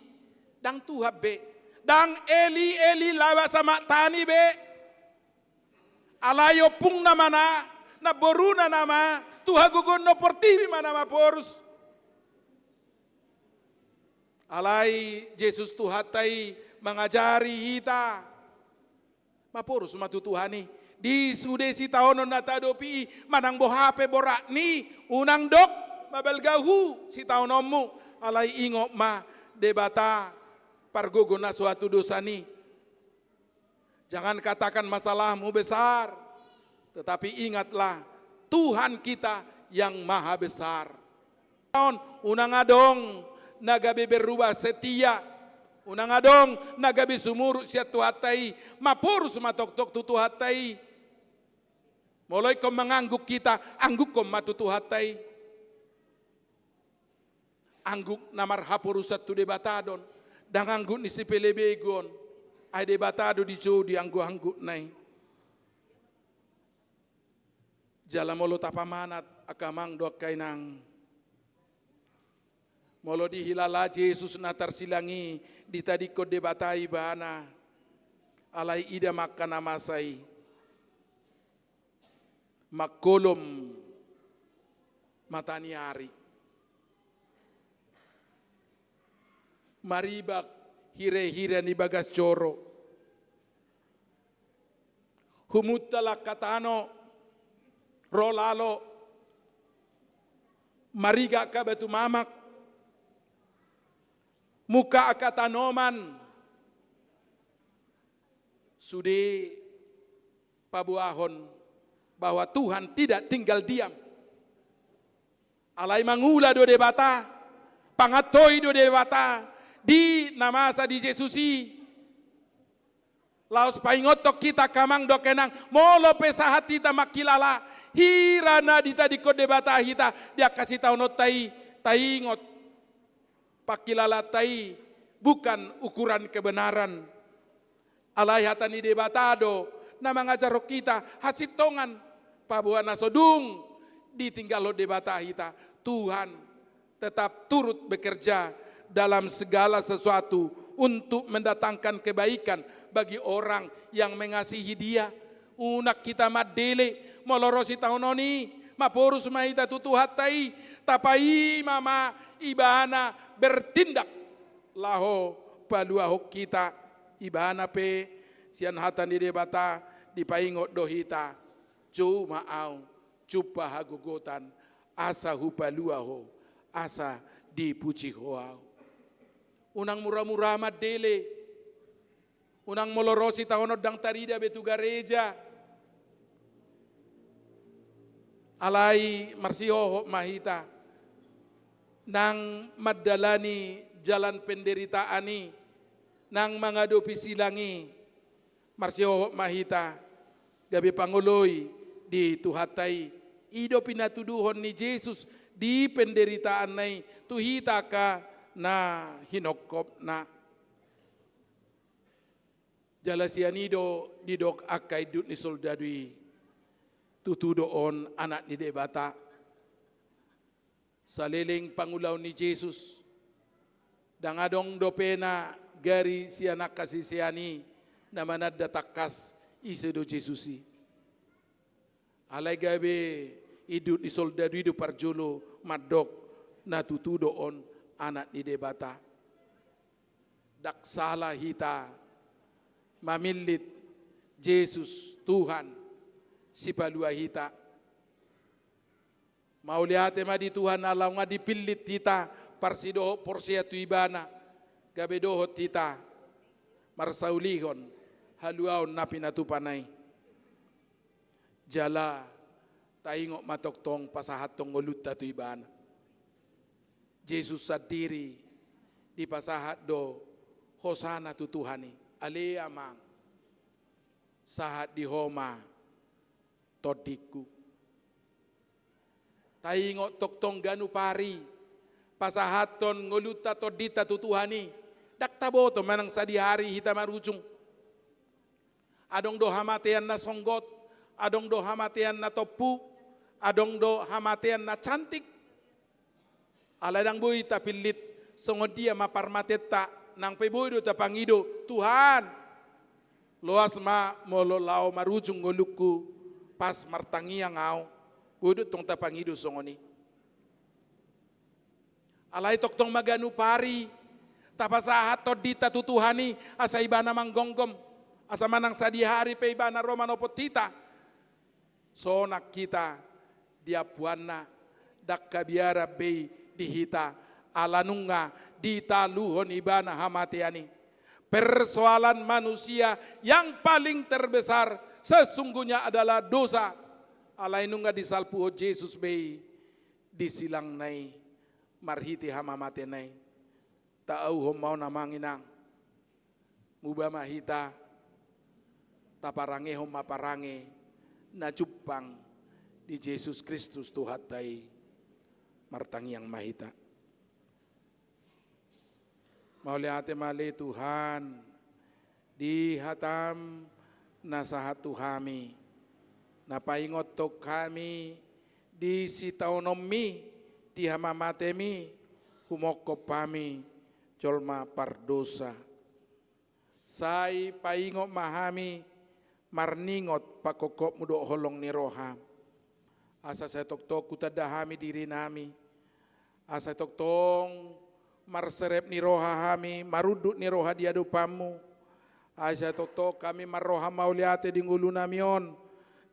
ndang Tuhan be, ndang eli-eli laba samaktani be. Alai ompungna ma na, namboruna nama, tu hagogoon ni portibi ma na maporus. Alai Jesus Tuhanta i mangajari hita. Maporus ma tu Tuhan i. Di sude sitaonon na tahadopi i, manang boha pe boratni, unang dok mabalga hu sitaononmu. Alai ingot ma, Debata pargogo na so hatudosan i. Jangan katakan masalahmu besar, tetapi ingatlah, Tuhan kita yang maha besar. Unang adong na gabe berubah setia, unang adong na gabe sumurut sian Tuhanta i, maporus ma tongtong tu Tuhanta i. Molo ingkon mangangguk hita, anggukkon ma tu Tuhanta i. Angguk na marhaporusan tu Debata do on, ndang angguk ni sipelebegu on. Ai Debata do dijou di anggukanggukna i. Jala molo tapamanat angka amang dohot angka inang, molo dihilala Jesus na tarsilang i, ditadingkon Debata ibana, alai ida ma angka na masa i. Mangkolom mata ni ari, maribak hirehire ni bagas joro, humuntal angka tano, ro lalo, marigak angka batu mamak, mungkak angka tanoman. Sude paboahon bahwa Tuhan tidak tinggal diam. Alai mangula do Debata, pangantoi do Debata di na masa di Jesus i. Laos paingothon hita angka amang dohot angka inang, molo pe sahat hita mangkilala hira na ditadingkon Debata hita di angka sitaononta i, taingot, pangkilalaanta i bukan ukuran kebenaran. Alai hata ni Debata do na mangajarhon hita hasintongan, paboa na so dung ditinggalhon Debata hita. Tuhan tetap turut bekerja dalam segala sesuatu untuk mendatangkan kebaikan bagi orang yang mengasihi Dia. Unang hita mandele, molo ro sitaonon i, maporus ma hita tu Tuhanta i, tapaima ma Ibana bertindak laho paluahon hita. Ibana pe sian hata ni Debata dipaingot do hita, jou ma Au, jumpa hagogotan, asa hupalua ho, asa dipuji ho Au. Unang mura-mura mandele. Unang molo ro sitaonon ndang tarida be tu gareja. Alai marsihohot ma hita nang mandalani jalan penderitaan i, nang mangadopi silang i. Marsihohot ma hita gabe pangoloi di Tuhanta i. I do pinatuduhon ni Jesus di penderitaanna i tu hita angka na hinongkopna. Jala sian i do didok angka induk ni soldadu i, tutu do on Anak ni Debata. Saleleng pangulaon ni Jesus, ndang adong dope na gari sian angka sisean i na mananda tangkas ise do Jesus i. Alai gabe induk ni soldadu i do parjolo mandok, na tutu do on Anak ni Debata. Ndang sala hita mamillit Jesus, Tuhan, sipalua hita. Mauliate ma di Tuhan ala nunga dipillit hita parsidohot porsea tu Ibana, gabe dohot hita marsaulihon haluaon na pinatupana i. Jala taingot ma tongtong pasahathon ngolunta tu Ibana. Jesus sandiri dipasahat do hosana tu Tuhan i, ale Amang, sahat di Ho ma tondingku. Taingot tongtong ganup ari pasahathon ngolunta tondinta tu Tuhan i, ndang taboto manang sadihari hita marujung. Adong do hamatean na songgot, adong do hamatean na tompu, adong do hamatean na cantik. Alai ndang boi tapillit songon dia ma parmatenta, nang pe boi do tapangido, Tuhan, loas ma molo laho marujung ngolungku pas martangiang ahu. Boi do tong tapangido songon i. Alai tongtong ma ganup ari tapasahat tondinta tu Tuhan i, asa Ibana manggonggom, asa manang sadihari pe Ibana ro manopot hita. Sonang hita di ampuanna, ndang habiaran be i di hita, ala nunga ditaluhon Ibana hamatean i. Persoalan manusia yang paling terbesar sesungguhnya adalah dosa. Alai nunga disalpuhon Jesus be i di silangna i marhite hamamateanna i. Taauhon ma on Amang Inang. Muba ma hita, taparangehon ma parange na jumpang di Jesus Kristus Tuhanta i. Martangiang ma hita. Mauliate ma ale Tuhan, di hataM na sahat tu hami, na paingothon hami di sitaononMi, di hamamateMi, humongkop hami jolma pardosa. Sai paingot ma hami marningot pangkophopMu dohot holong ni rohaM. Asa sai tongtong hutanda hami dirinami. Asa sai tongtong marserep ni roha hami, marunduk ni roha di adopanMu. Asa sai tongtong hami marroha mauliate di ngolunami on.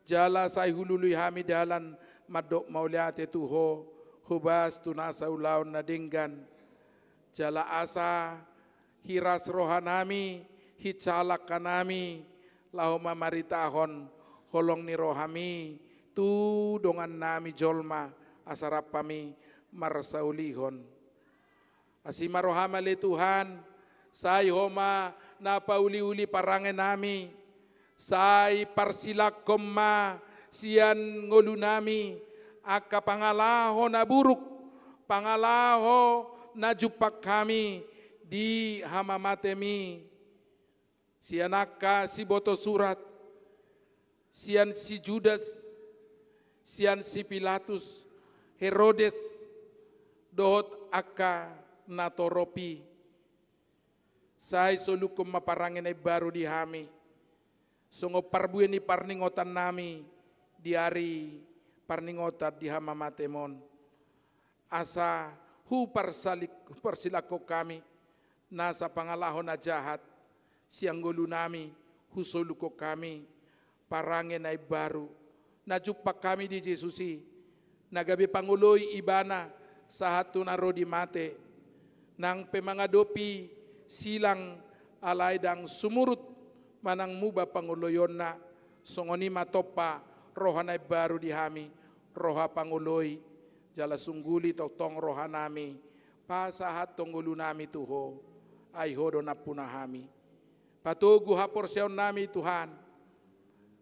Jala sai hulului hami dalan mandok mauliate tu Ho, hobas tu nasa ulaon na denggan. Jala asa hiras rohanami, hinsa langkanami, laho mamaritahon holong ni rohaMi tu dongannami jolma, asa rap hami marsaulihon. Asi ma rohaM ale Tuhan, sai Ho ma na pauliuli parangenami, sai parsilangkon ma sian ngolunami angka pangalaho na buruk, pangalaho na jumpang hami di hamamateMi. Sian angka siboto surat, sian si Judas, sian si Pilatus, Herodes, dohot angka na torop i. Sai solukhon ma parange na imbaru di hami, songon parbue ni parningotannami di ari parningotan di hamamatem on. Asa huparsalik-, huparsilangkon hami nasa pangalaho na jahat sian ngolunami, husolukhon hami parange na imbaru na jumpang hami di Jesus i, na gabe pangoloi Ibana sahat tu na ro di mate, nang pe mangadopi silang alai ndang sumurut manang muba pangoloionna. Songon i ma tompa roha na imbaru di hami, roha pangoloi, jala sungguli tongtong rohanami, pasahathon ngolunami tu Ho, ai Ho do nampuna hami. Patogu haporseaonnami Tuhan,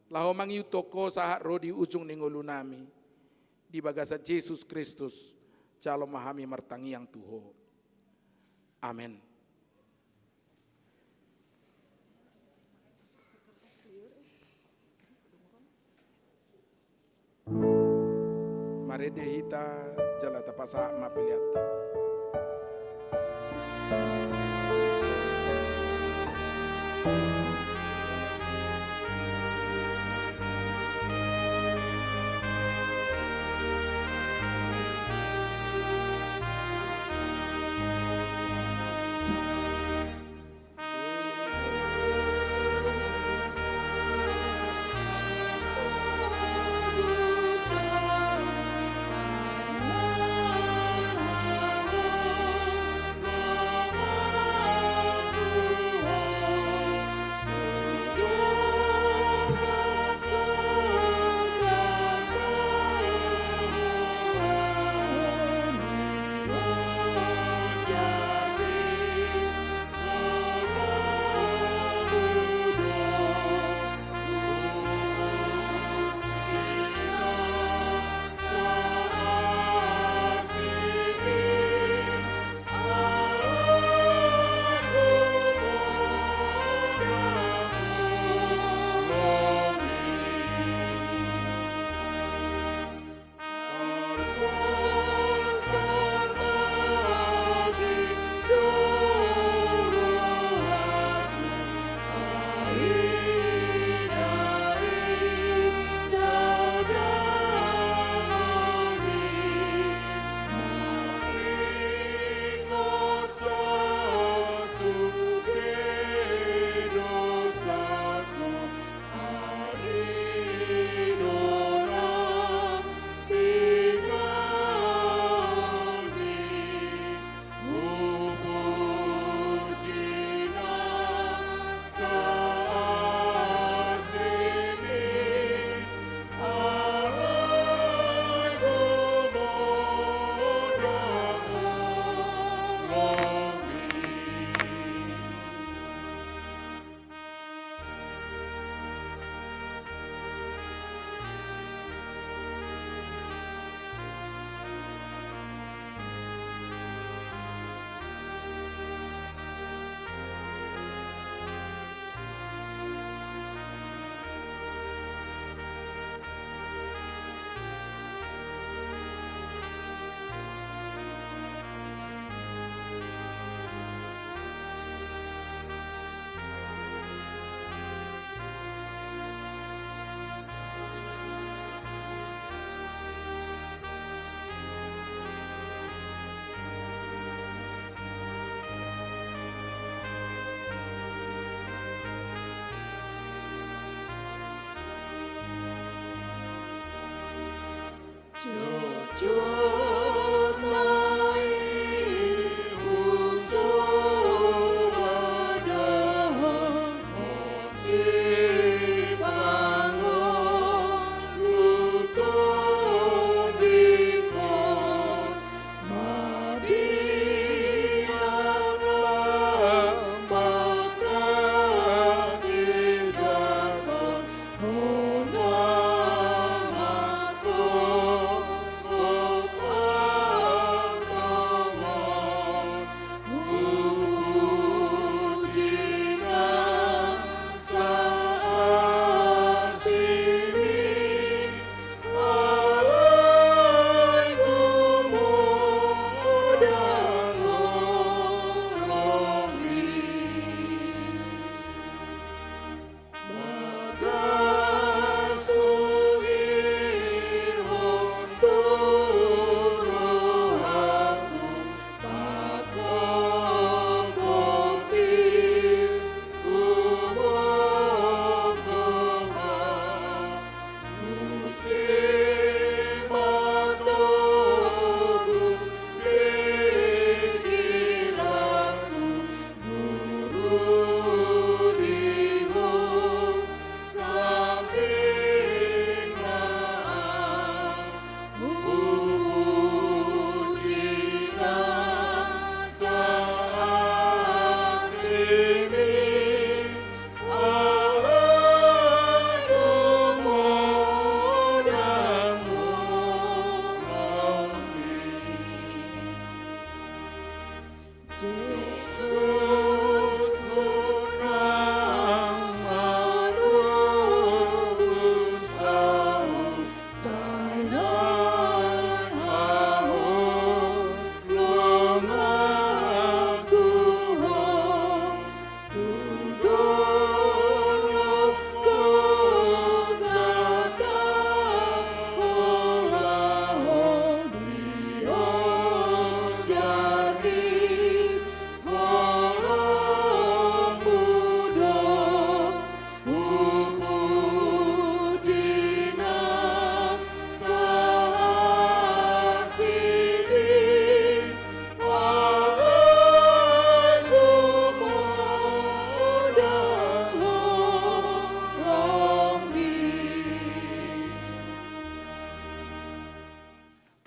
laho mangihuthon Ho sahat ro di ujung ni ngolunami. Di bagasan Jesus Kristus, jalo ma hami martangiang tu Ho. Amen. Marende hita jala tapasahat ma peleanta.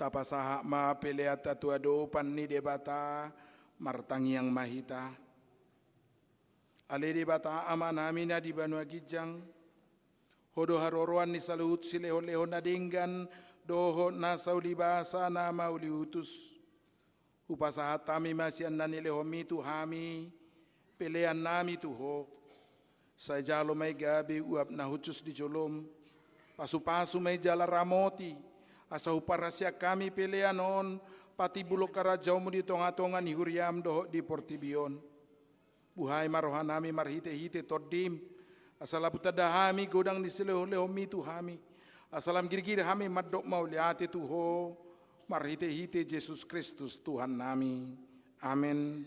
Pasahat ma peleanta tu adopan ni Debata, martangiang ma hita. Ale Debata Amanami na di banua ginjang, Ho do haroroan ni saluhut silehonlehon na denggan dohot na saulibasa na mauliutus. Hupasahat hami ma sian na nilehonMi tu hami peleannami tu Ho. Sai jalo ma i gabe uap na hushus di joloM. Pasupasu ma i jala ramoti, asa huparasian hami pelean on patimbulhon harajaonMu di tongatonga ni huriaM dohot di portibi on. Buhai ma rohanami marhitehite TondiM, asa lam tanda hami godang ni silehonlehonMi tu hami, asa lam girgir hami mandok mauliate tu Ho, marhitehite Jesus Kristus Tuhannami. Amen.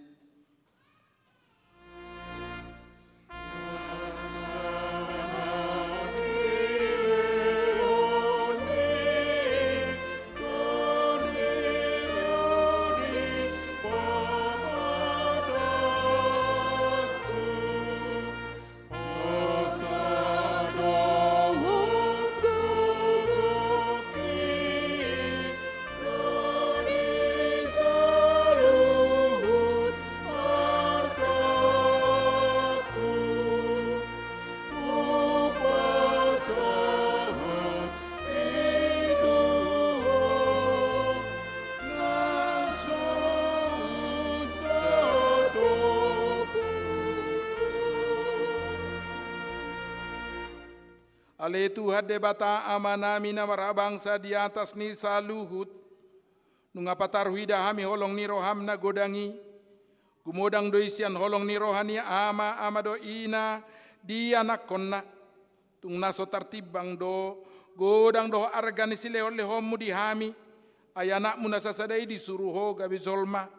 Ale Tuhan Debata Amanami na marhabangsa di atas ni saluhut, nunga pataruhida hami holong ni rohaM na godang i. Gumodang do i sian holong ni roha ni Ama, Ama dohot Ina, di AnakkonNa. Tung na so tartimbang do godang dohot arga ni silehonlehonMu di hami. Ai AnakMu na sasada i disuru Ho gabe jolma,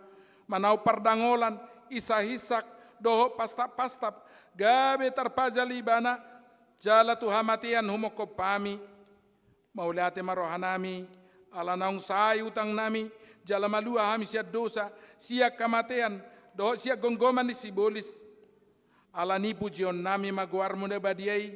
manaon pardangolan, insahinsak, dohot pastappastap, gabe tarpajal Ibana, jala tu hamatean humongkop hami. Mauliate ma rohanami, ala naung sae utangnami, jala malua hami sian dosa, sian hamatean, dohot sian gomgoman ni sibolis. Ala ni i pujionnami ma goarMu na badia i,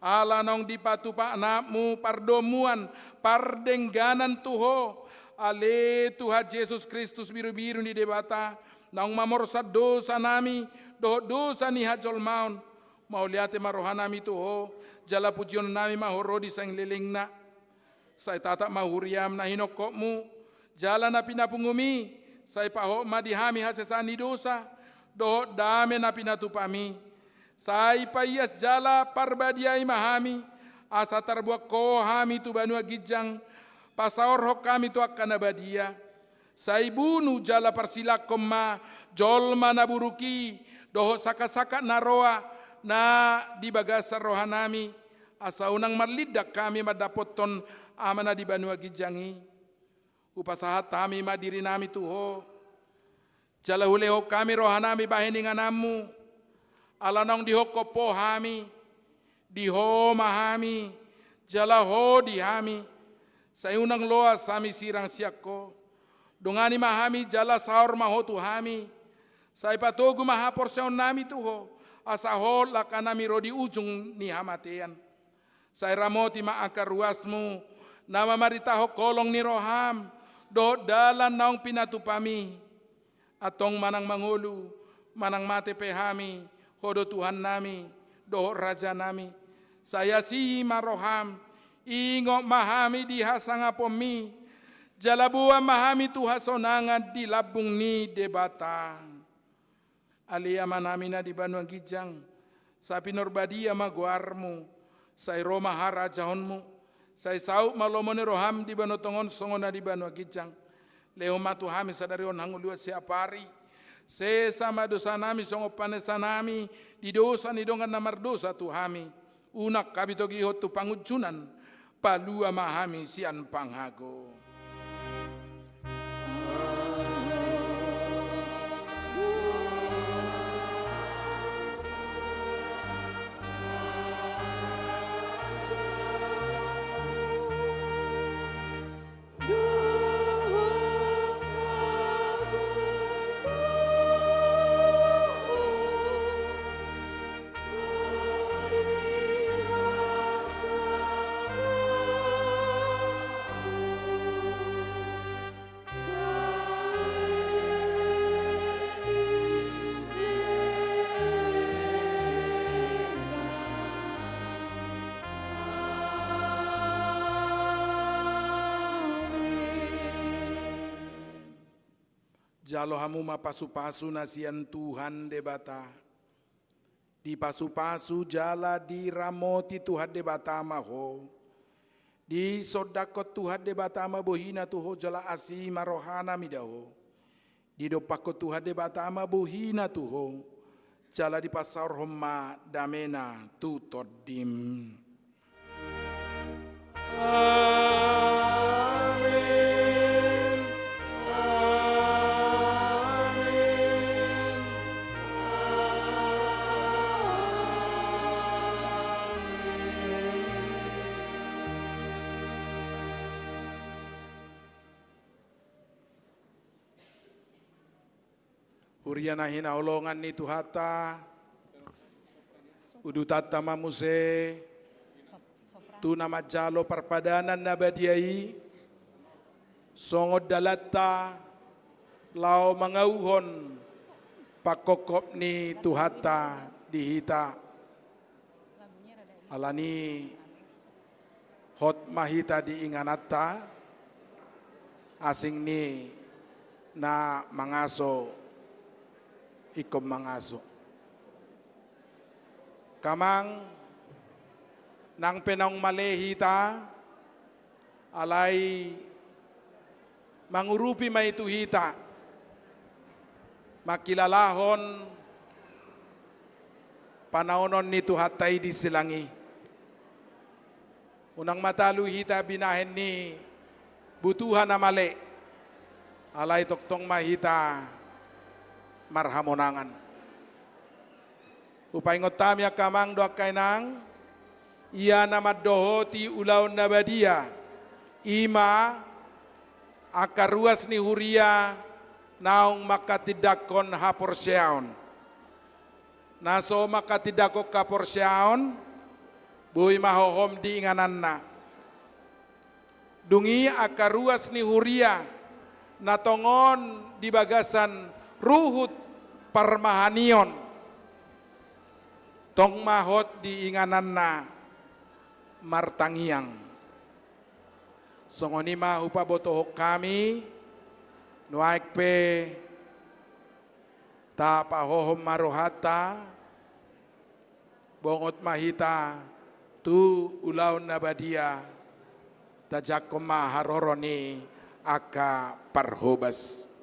ala naung dipatupa AnakMu pardomuan, pardengganan tu Ho, ale Tuhan Jesus Kristus, Birubiru ni Debata, naung mamorsan dosanami, dohot dosa ni hajolmaon. Mauliate ma rohanami tu Ho, jala pujionnami ma Ho ro di saleleng lelengna. Sai tatap ma huriaM na hinongkopMu, jala na pinapungumMi, sai pahot ma di hami hasesaan ni dosa, dohot dame na pinatupaMi. Sai paias jala parbadiai ma hami, asa tarbuang Ho hami tu banua ginjang, pasaorhon hami tu angka na badia. Sai bunu jala parsilangkon ma jolma na buruk i, dohot sangkatangkat na roa na di bagasan rohanami, asa unang marlindang hami mandapothon Ama na di banua ginjang i. Hupasahat hami ma dirinami tu Ho, jala hulehon hami rohanami bahen ingananMu, ala naung dihongkop Ho hami, di Ho ma hami, jala Ho di hami. Sai unang loas hami sirang sian Ho. Dongani ma hami jala saor ma Ho tu hami. Sai patogu ma haporseaonnami tu Ho, asa hot langkanami ro di ujung ni hamatean. Sai ramoti ma angka ruasMu, na mamaritahon holong ni rohaM, dohot dalan naung pinatupaMi. Antong manang mangolu, manang mate pe hami, Ho do Tuhannami, dohot Rajanami. Sai asi ma rohaM, ingot ma hami di hasangaponMi, jala boan ma hami tu hasonangan di lambung ni Debata. Ale Amanami na di banua ginjang, sai pinarbadia ma goarMu, sai ro ma harajaonMu, sai saut ma lomo ni rohaM di banua tonga on songon na di banua ginjang. Lehon ma tu hami sadari on hangoluan siapari. Sesa ma dosanami songon panesanami di dosa ni dongan na mardosa tu hami. Unang hami togihon tu pangunjunan, palua ma hami sian pangago. Jalo hamu ma pasupasu na sian Tuhan Debata. Dipasupasu jala diramoti Tuhan Debata ma ho. Disondangkon Tuhan Debata ma bohina tu ho jala asi ma rohana mida ho. Didompakkon Tuhan Debata ma bohina tu ho, jala dipasaorhon ma damena tu tondim. Amen. Amen. Huria na hinaholongan ni Tuhanta, udutanta ma muse tu na manjalo parpadanan na badia i, songon dalanta laho mangauhon pangkophop ni Tuhanta di hita. Alani hot ma hita di ingananta, asing ni na mangaso ingkon mangaso. Angka amang, nang pe naung male hita, alai mangurupi ma i tu hita, mangkilalahon panaonon ni Tuhanta i di silang i. Unang ma talu hita binahen ni butuha na male, alai tongtong ma hita marhamonangan. Hupaingot hami angka amang dohot angka inang, ia na mandohoti ulaon na badia, i ma angka ruas ni huria naung mangkatindangkon haporseaon. Na so mangkatindangkon haporseaon, boi ma hohom di ingananna. Dung i angka ruas ni huria na tongon di bagasan ruhut parmahanion, tong ma hot di ingananna martangiang. Songon i ma hupabotohon hami, nuaeng pe tapahohom ma rohanta, bongot ma hita tu ulaon na badia, tajangkon ma haroro ni angka parhobas.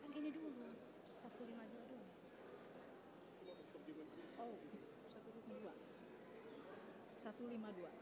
Kan ini dulu, satu lima dua dulu. Oh, satu lima dua. Satu lima dua.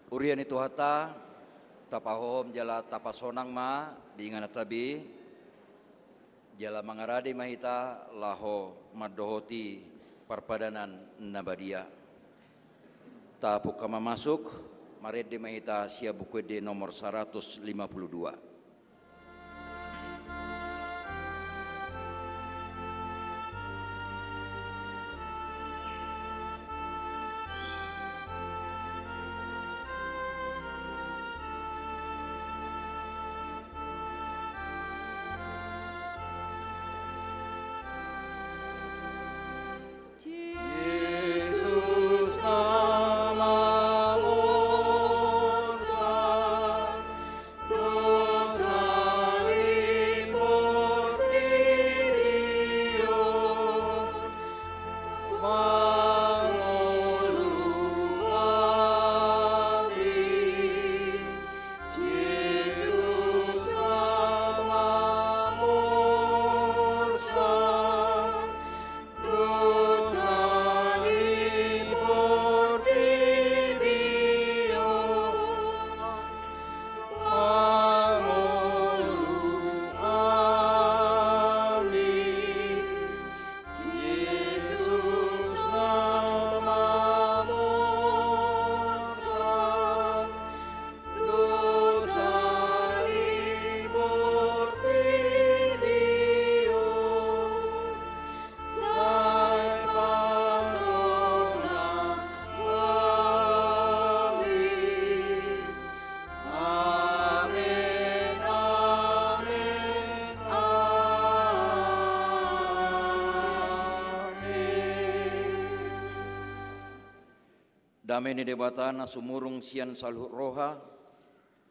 Huria ni Tuhanta, tapahohom jala tapasonang ma di ingananta be, jala mangarade ma hita laho mandohoti parpadanan na badia. Tapungka ma masuk, marende ma hita sian Buku Ende nomor saratus lima pulu dua. Dame ni Debata na sumurung sian saluhut roha,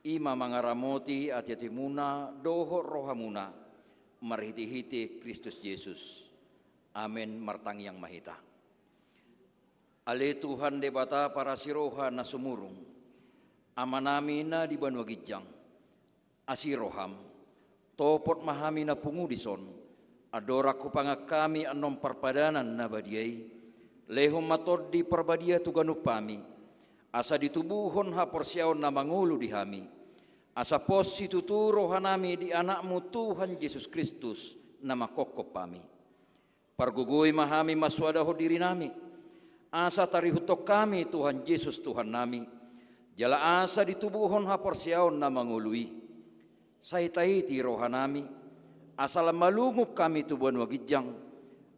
i ma mangaramoti ateatemuna dohot rohamuna, marhitehite Kristus Jesus. Amen. Martangiang ma hita. Ale Tuhan Debata parasi roha na sumurung, Amanami na di banua ginjang, asi roham, topot ma hami na pungu dison, andorang hupangan hami annon parpadanan na badia i, lehon ma Tondi Parbadia tu ganup hami, asa ditubuhon haporseaon na mangolu di hami, asa pos situtu rohanami di Anakmu Tuhan Jesus Kristus na manghophop hami. Pargogoi ma hami mansoadahon dirinami, asa tarihuthon hami Tuhan Jesus Tuhannami, jala asa ditubuhon haporseaon na mangolu i. Sai taiti rohanami, asa lam malungun hami tu banua ginjang,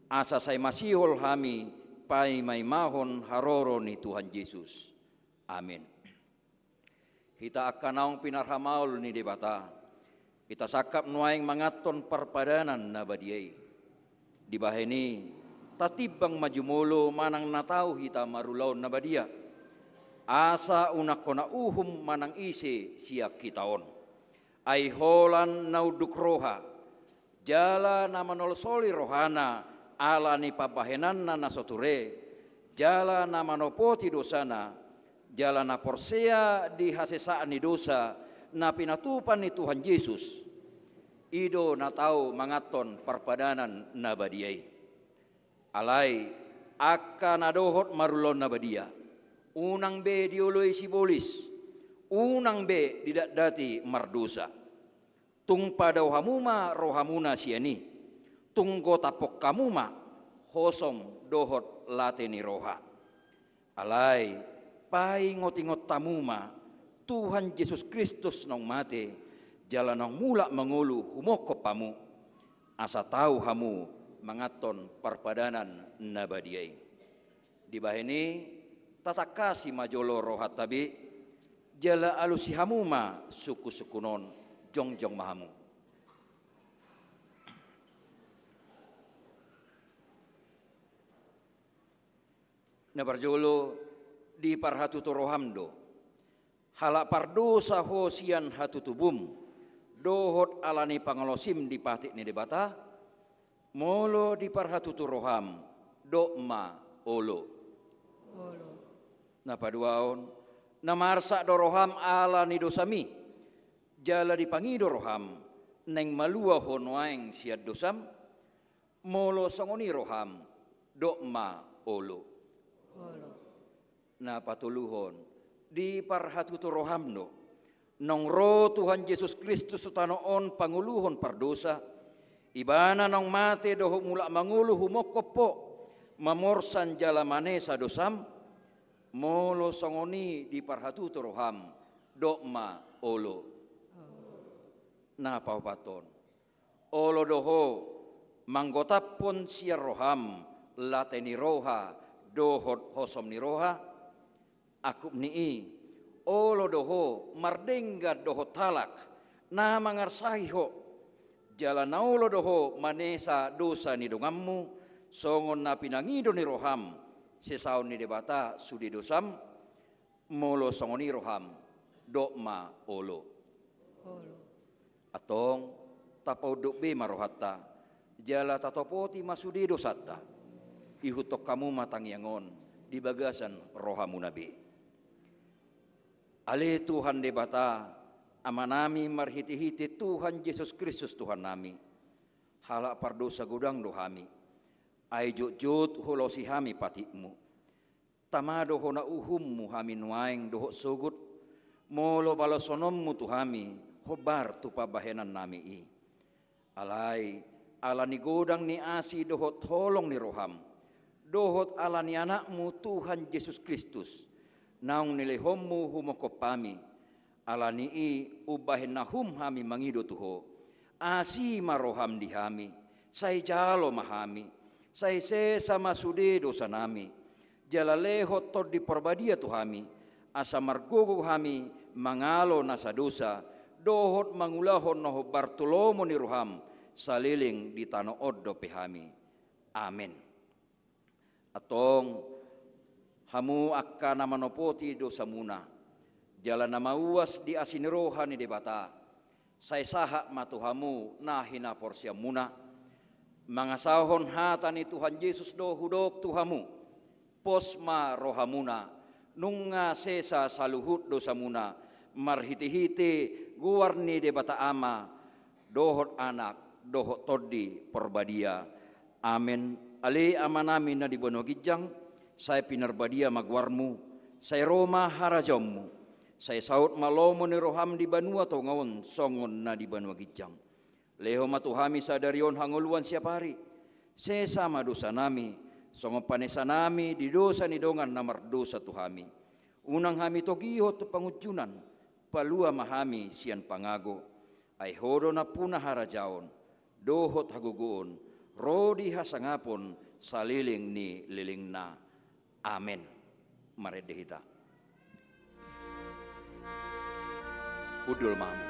asa sai masihol hami paimaimahon haroro ni Tuhan Jesus. Amen. Hita angka naung pinarhamaol ni Debata, hita sangkap nuaeng manganhon parpadanan na badia i. Dibahen i, tatimbang ma jumolo manang na tau hita marulaon na badia, asa unang hona uhum manang ise sian hita on. Ai holan na unduk roha, jala na manolisoli rohana ala ni pambahenanna na so ture, jala na manopoti dosana, jala na porsea di hasesaan ni dosa na pinatupa ni Tuhan Jesus, i do na tau manganhon parpadanan na badia i. Alai, angka na dohot marulaon na badia, unang be dioloi sibolis, unang be didatdati mardosa. Tung padao hamu ma rohamuna sian i, tung gotaphon hamu ma hosom dohot late ni roha. Alai, paingotingot hamu ma Tuhan Jesus Kristus naung mate, jala naung mulak mangolu humongkop hamu, asa tau hamu manganhon parpadanan na badia i. Dibahen i, tatangkasi ma jolo rohanta be, jala alusi hamu ma sungkunsungkun on. Jongjong ma hamu. Na parjolo, diparhatutu roham do. Halak pardosa ho sian hatutubum, dohot ala ni pangalaosim di patik ni Debata, molo diparhatutu roham, dok ma olo. Olo. Na paduahon, na marsak do roham ala ni dosami, jala dipangido roham, naeng malua ho nuaeng sian dosam, molo songon i roham, dok ma olo. Olo. Na patoluhon, diparhatutu roham do. Naung ro Tuhan Jesus Kristus tu tano on pangoluhon pardosa, Ibana naung mate dohot mulak mangolu humongkop ho, mamorsan jala manesa dosam, molo songon i diparhatutu roham, dok ma olo. Na paopathon, olo do ho manggotaphon sian roham late ni roha dohot hosom ni roha? Angkup ni i, olo do ho mardenggan dohot halak na mangarsahi ho, jala na olo do ho manesa dosa ni donganmu, songon na pinangido ni roham sesaon ni Debata sude dosam? Molo songon i roham, dok ma olo. Olo. Antong, tapaunduk be ma rohanta, jala tatopoti ma sude dosanta. Ihuthon hamu ma tangiang on di bagasan rohamuna be. Ale Tuhan Debata, Amanami marhitehite Tuhan Jesus Kristus Tuhannami, halak pardosa godang do hami. Ai jotjot hulosi hami patikmu. Tama do hona uhummu hami nuaeng dohot sogot, molo balosononmu tu hami hombar tu pambahenannami i. Alai, ala ni godang ni asi dohot holong ni roham, dohot ala ni Anakmu Tuhan Jesus Kristus, naung nilehonmu humongkop hami, ala ni i umbahen na hum hami mangido tu ho, asi ma roham di hami, sai jalo ma hami, sai sesa ma sude dosanami, jala lehon Tondi Parbadia tu hami, asa margogo hami mangalo nasa dosa, dohot mangulahon na hombar tu lomo ni roham, saleleng di tano on dope hami. Amen. Antong, Hamu angka na manopoti dosamuna, jala na mauas di asi ni roha ni Debata, sai sahat ma tu hamu na hinaporseaonmuna, mangasahon hata ni Tuhan Jesus do hudok tu hamu, pos ma rohamuna, nunga sesa saluhut dosamuna, marhitehite goar ni Debata Ama, dohot Anak, dohot Tondi Porbadia. Amen. Ale Amanami na di banua ginjang, sai pinarbadia ma goarmu, sai ro ma harajaonmu, sai saut ma lomo ni roham di banua tonga on songon na di banua ginjang. Lehon ma tu hami sadari on hangoluan siapari. Sesa ma dosanami, songon panesanami di dosa ni dongan na mardosa tu hami. Unang hami togihon tu pangunjunan, palua ma hami sian pangago. Ai Ho do nampuna harajaon, dohot hagogoon, ro di hasangapon saleleng ni lelengna. Amen. Marende hita. Hundul ma hamu.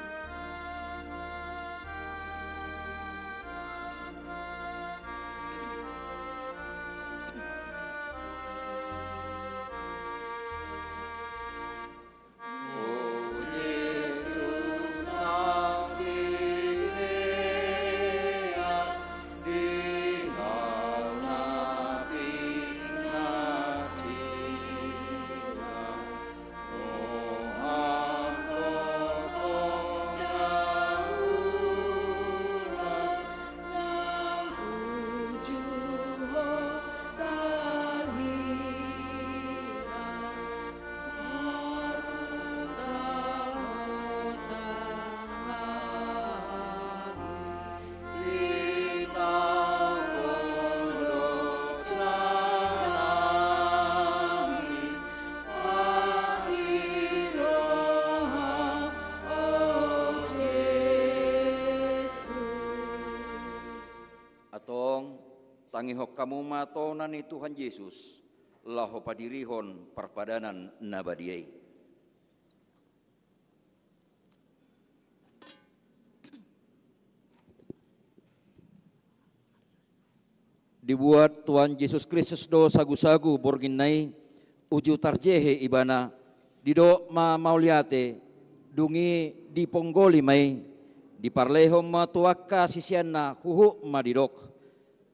Antong, tangihon hamu ma tona ni Tuhan Jesus, laho padirihon parpadanan na badia i. Dibuat Tuhan Jesus Kristus do sagusagu borngin na i, uju tarjehe Ibana, didok ma mauliate, dung i diponggoli ma i, diparlehon ma tu angka siseanna huhut ma didok: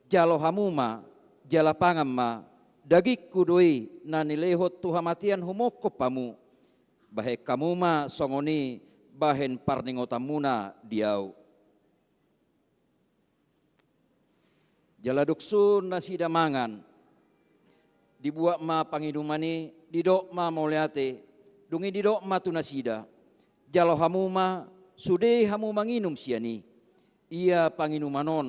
Jalo hamu ma, jala pangan ma, dagingku do i na nilehon tu hamatean humongkop hamu. Bahen hamu ma songon i bahen parningotanmuna di Ahu. Jala dung sun nasida mangan, dibuat ma panginuman i, didok ma mauliate, dung i didok ma tu nasida: Jalo hamu ma, sude hamu manginum sian i. Ia panginuman on,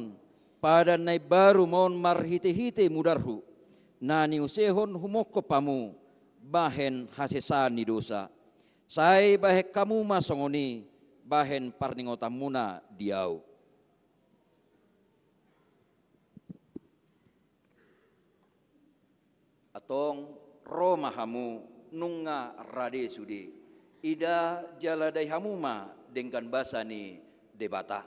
padan na imbaru ma on marhitehite mudarhu, na niusehon humongkop hamu bahen hasesaan ni dosa. Sai bahen hamu ma songon i bahen parningotanmuna di Ahu. Antong, ro ma hamu, nunga rade sude. Ida jala dai hamu ma denggan basa ni Debata.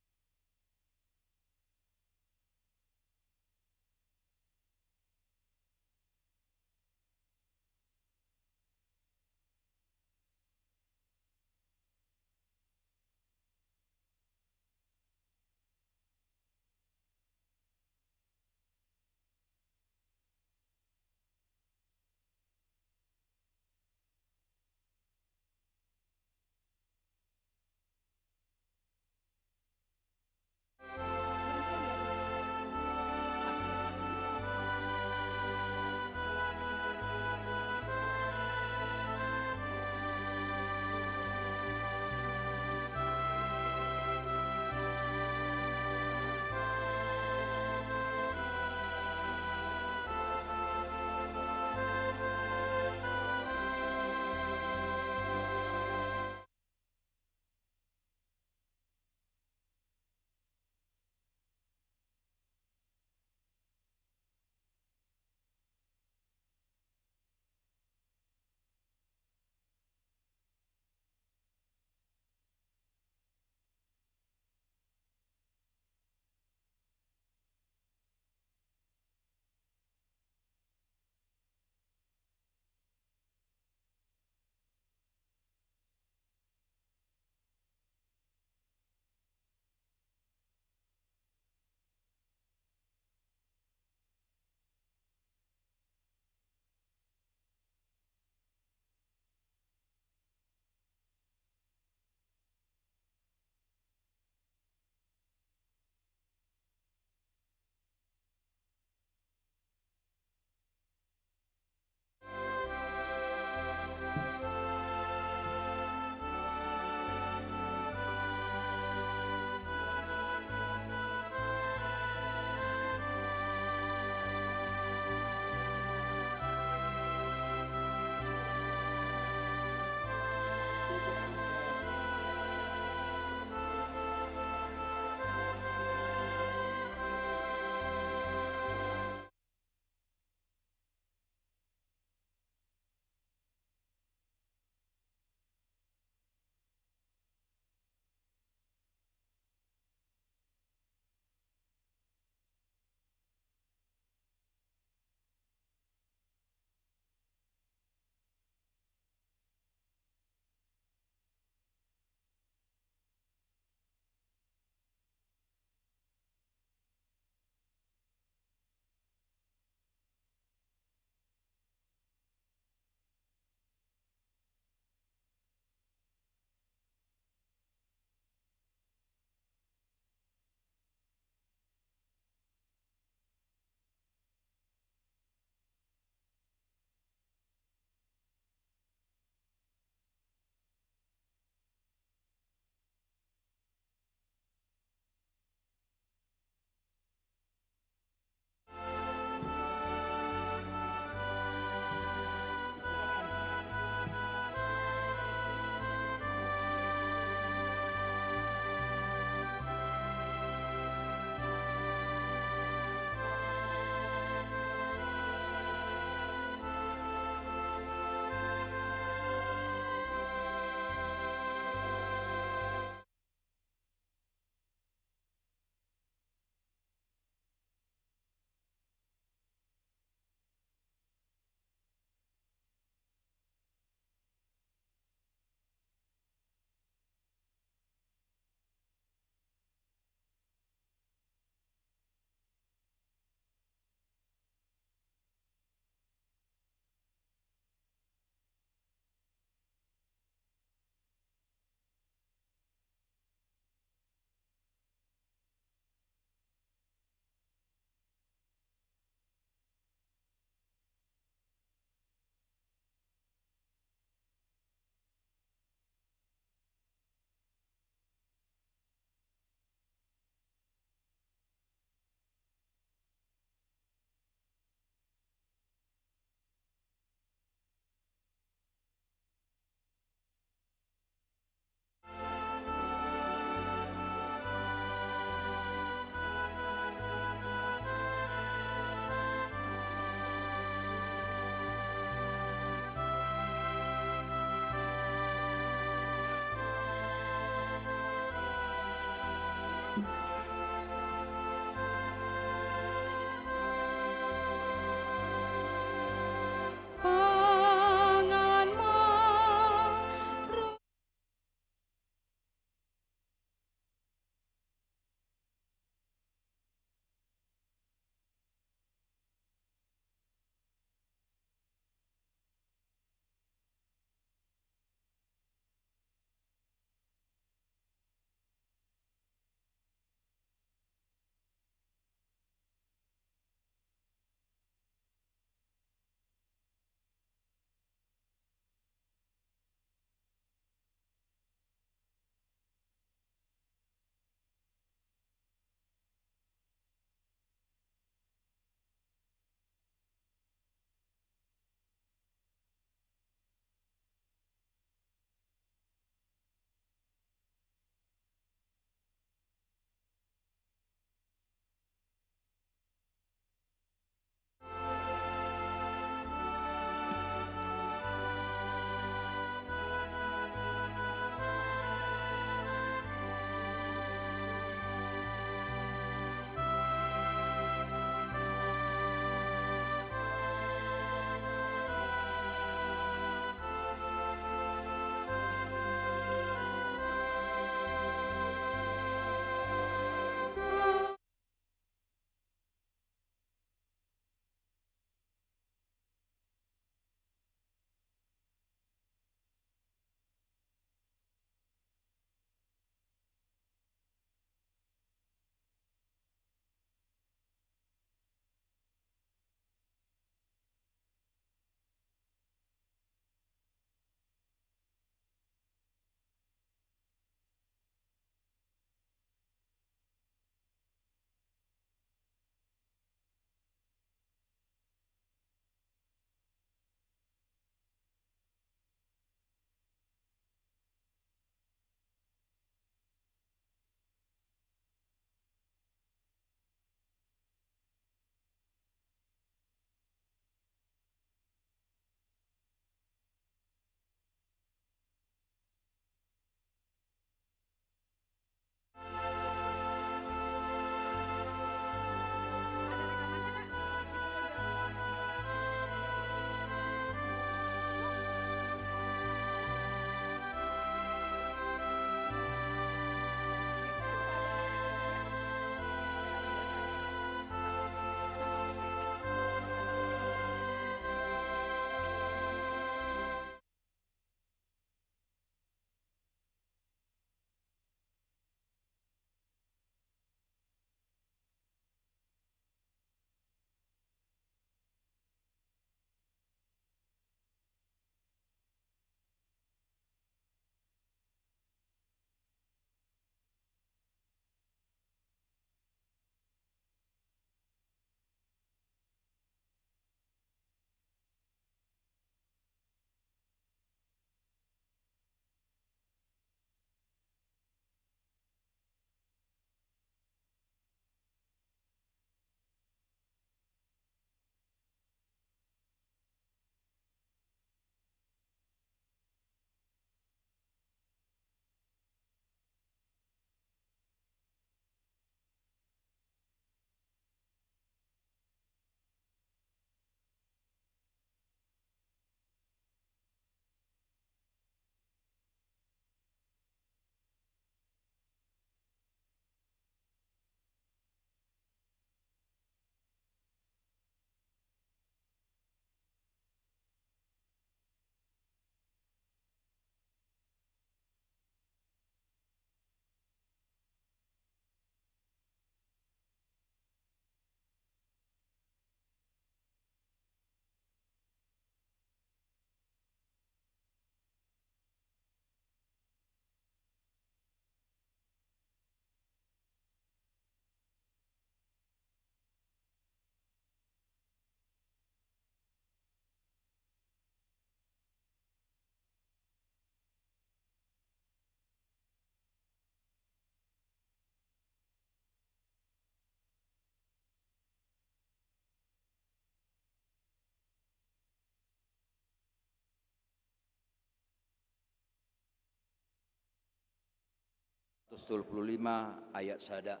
Sulpulu lima ayat sada.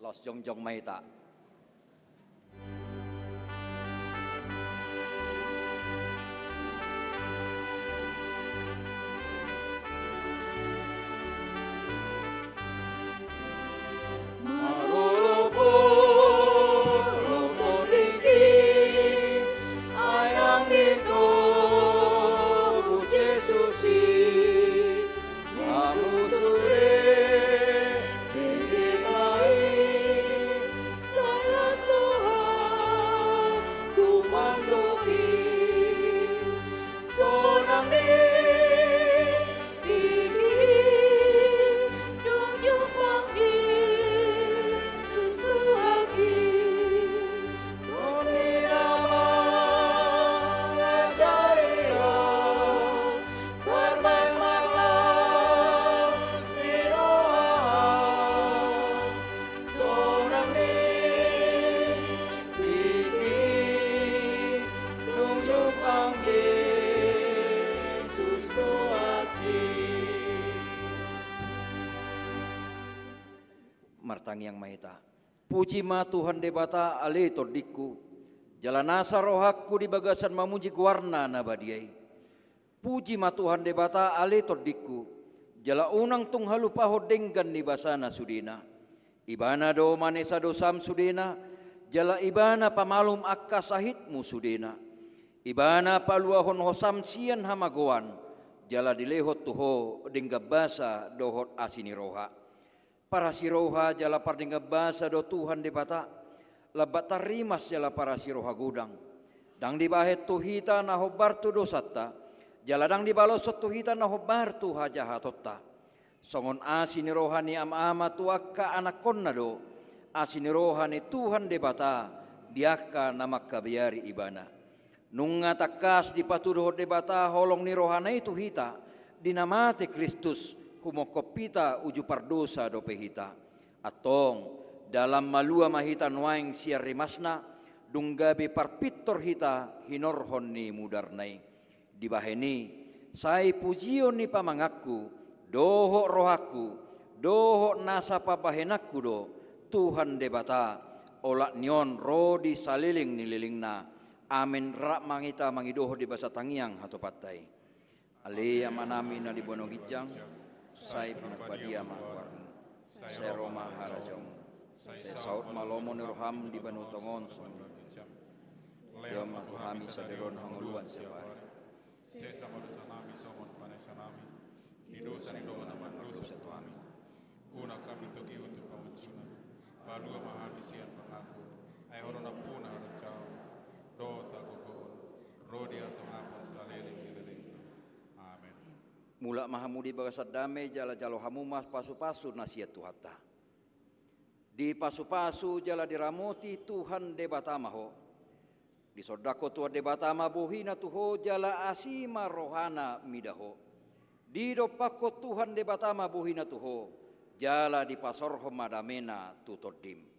Laos jongjong ma hita. Martangiang ma hita. Puji ma Tuhan Debata, ale tondingku, jala nasa rohangku di bagasan mamuji goarna na badia i. Puji ma Tuhan Debata, ale tondingku, jala unang tung halupahon denggan ni basana sudena. Ibana do manesa dosam sudena, jala Ibana pamalum angka sahitmu sudena. Ibana paluahon hosam sian hamagoan, jala dilehon tu ho denggan basa dohot asi ni roha. Parasi roha jala pardenggan basa do Tuhan Debata, lambat tarrimas jala parasi roha godang. Ndang dibahen tu hita na hombar tu dosanta, jala ndang dibaloshon tu hita na hombar tu hajahatonta. Songon asi ni roha ni ama-ama tu angka anakkonna do asi ni roha ni Tuhan Debata di angka na mangkabiari Ibana. Nunga tangkas dipatuduhon Debata holong ni rohana i tu hita, di na mate Kristus, humongkop hita uju pardosa dope hita. Antong, dalan malua ma hita nuaeng sian rimasna, dung gabe parpintor hita hinorhon ni mudarna i. Dibahen i, sai pujion ni pamanganku, dohot rohangku, dohot nasa pambahenanku do, Tuhan Debata, olat ni on ro di saleleng ni lelengna. Amen. Rap ma hita mangidohon di basa tangiang hatopanta i. Ale Amanami na di banua ginjang, sai pinarbadia ma goarmu. Sai ro ma harajaonmu. Sai saut ma lomo ni roham di banua tonga on songon i. Lehon ma tu hami sadari on hangoluan siapari. Sesa ma dosanami songon panesanami di dosa ni dongan na mandosa tu hami. Unang hami togihon tu pangunjunan. Palua ma hami sian pangago. Ai Ho do nampuna harajaon dohot hagogoon ro di hasangapon saleleng ni lelengna. Amen. Mulak ma hamu di bagasan dame jala jalo hamu ma pasupasu na sian Tuhanta. Dipasupasu jala diramoti Tuhan Debata ma ho. Disondangkon Tuhan Debata ma bohina tu ho jala asi ma rohana mida ho. Didompakkon Tuhan Debata ma bohina tu ho jala dipasaorhon ma damena tu tondim.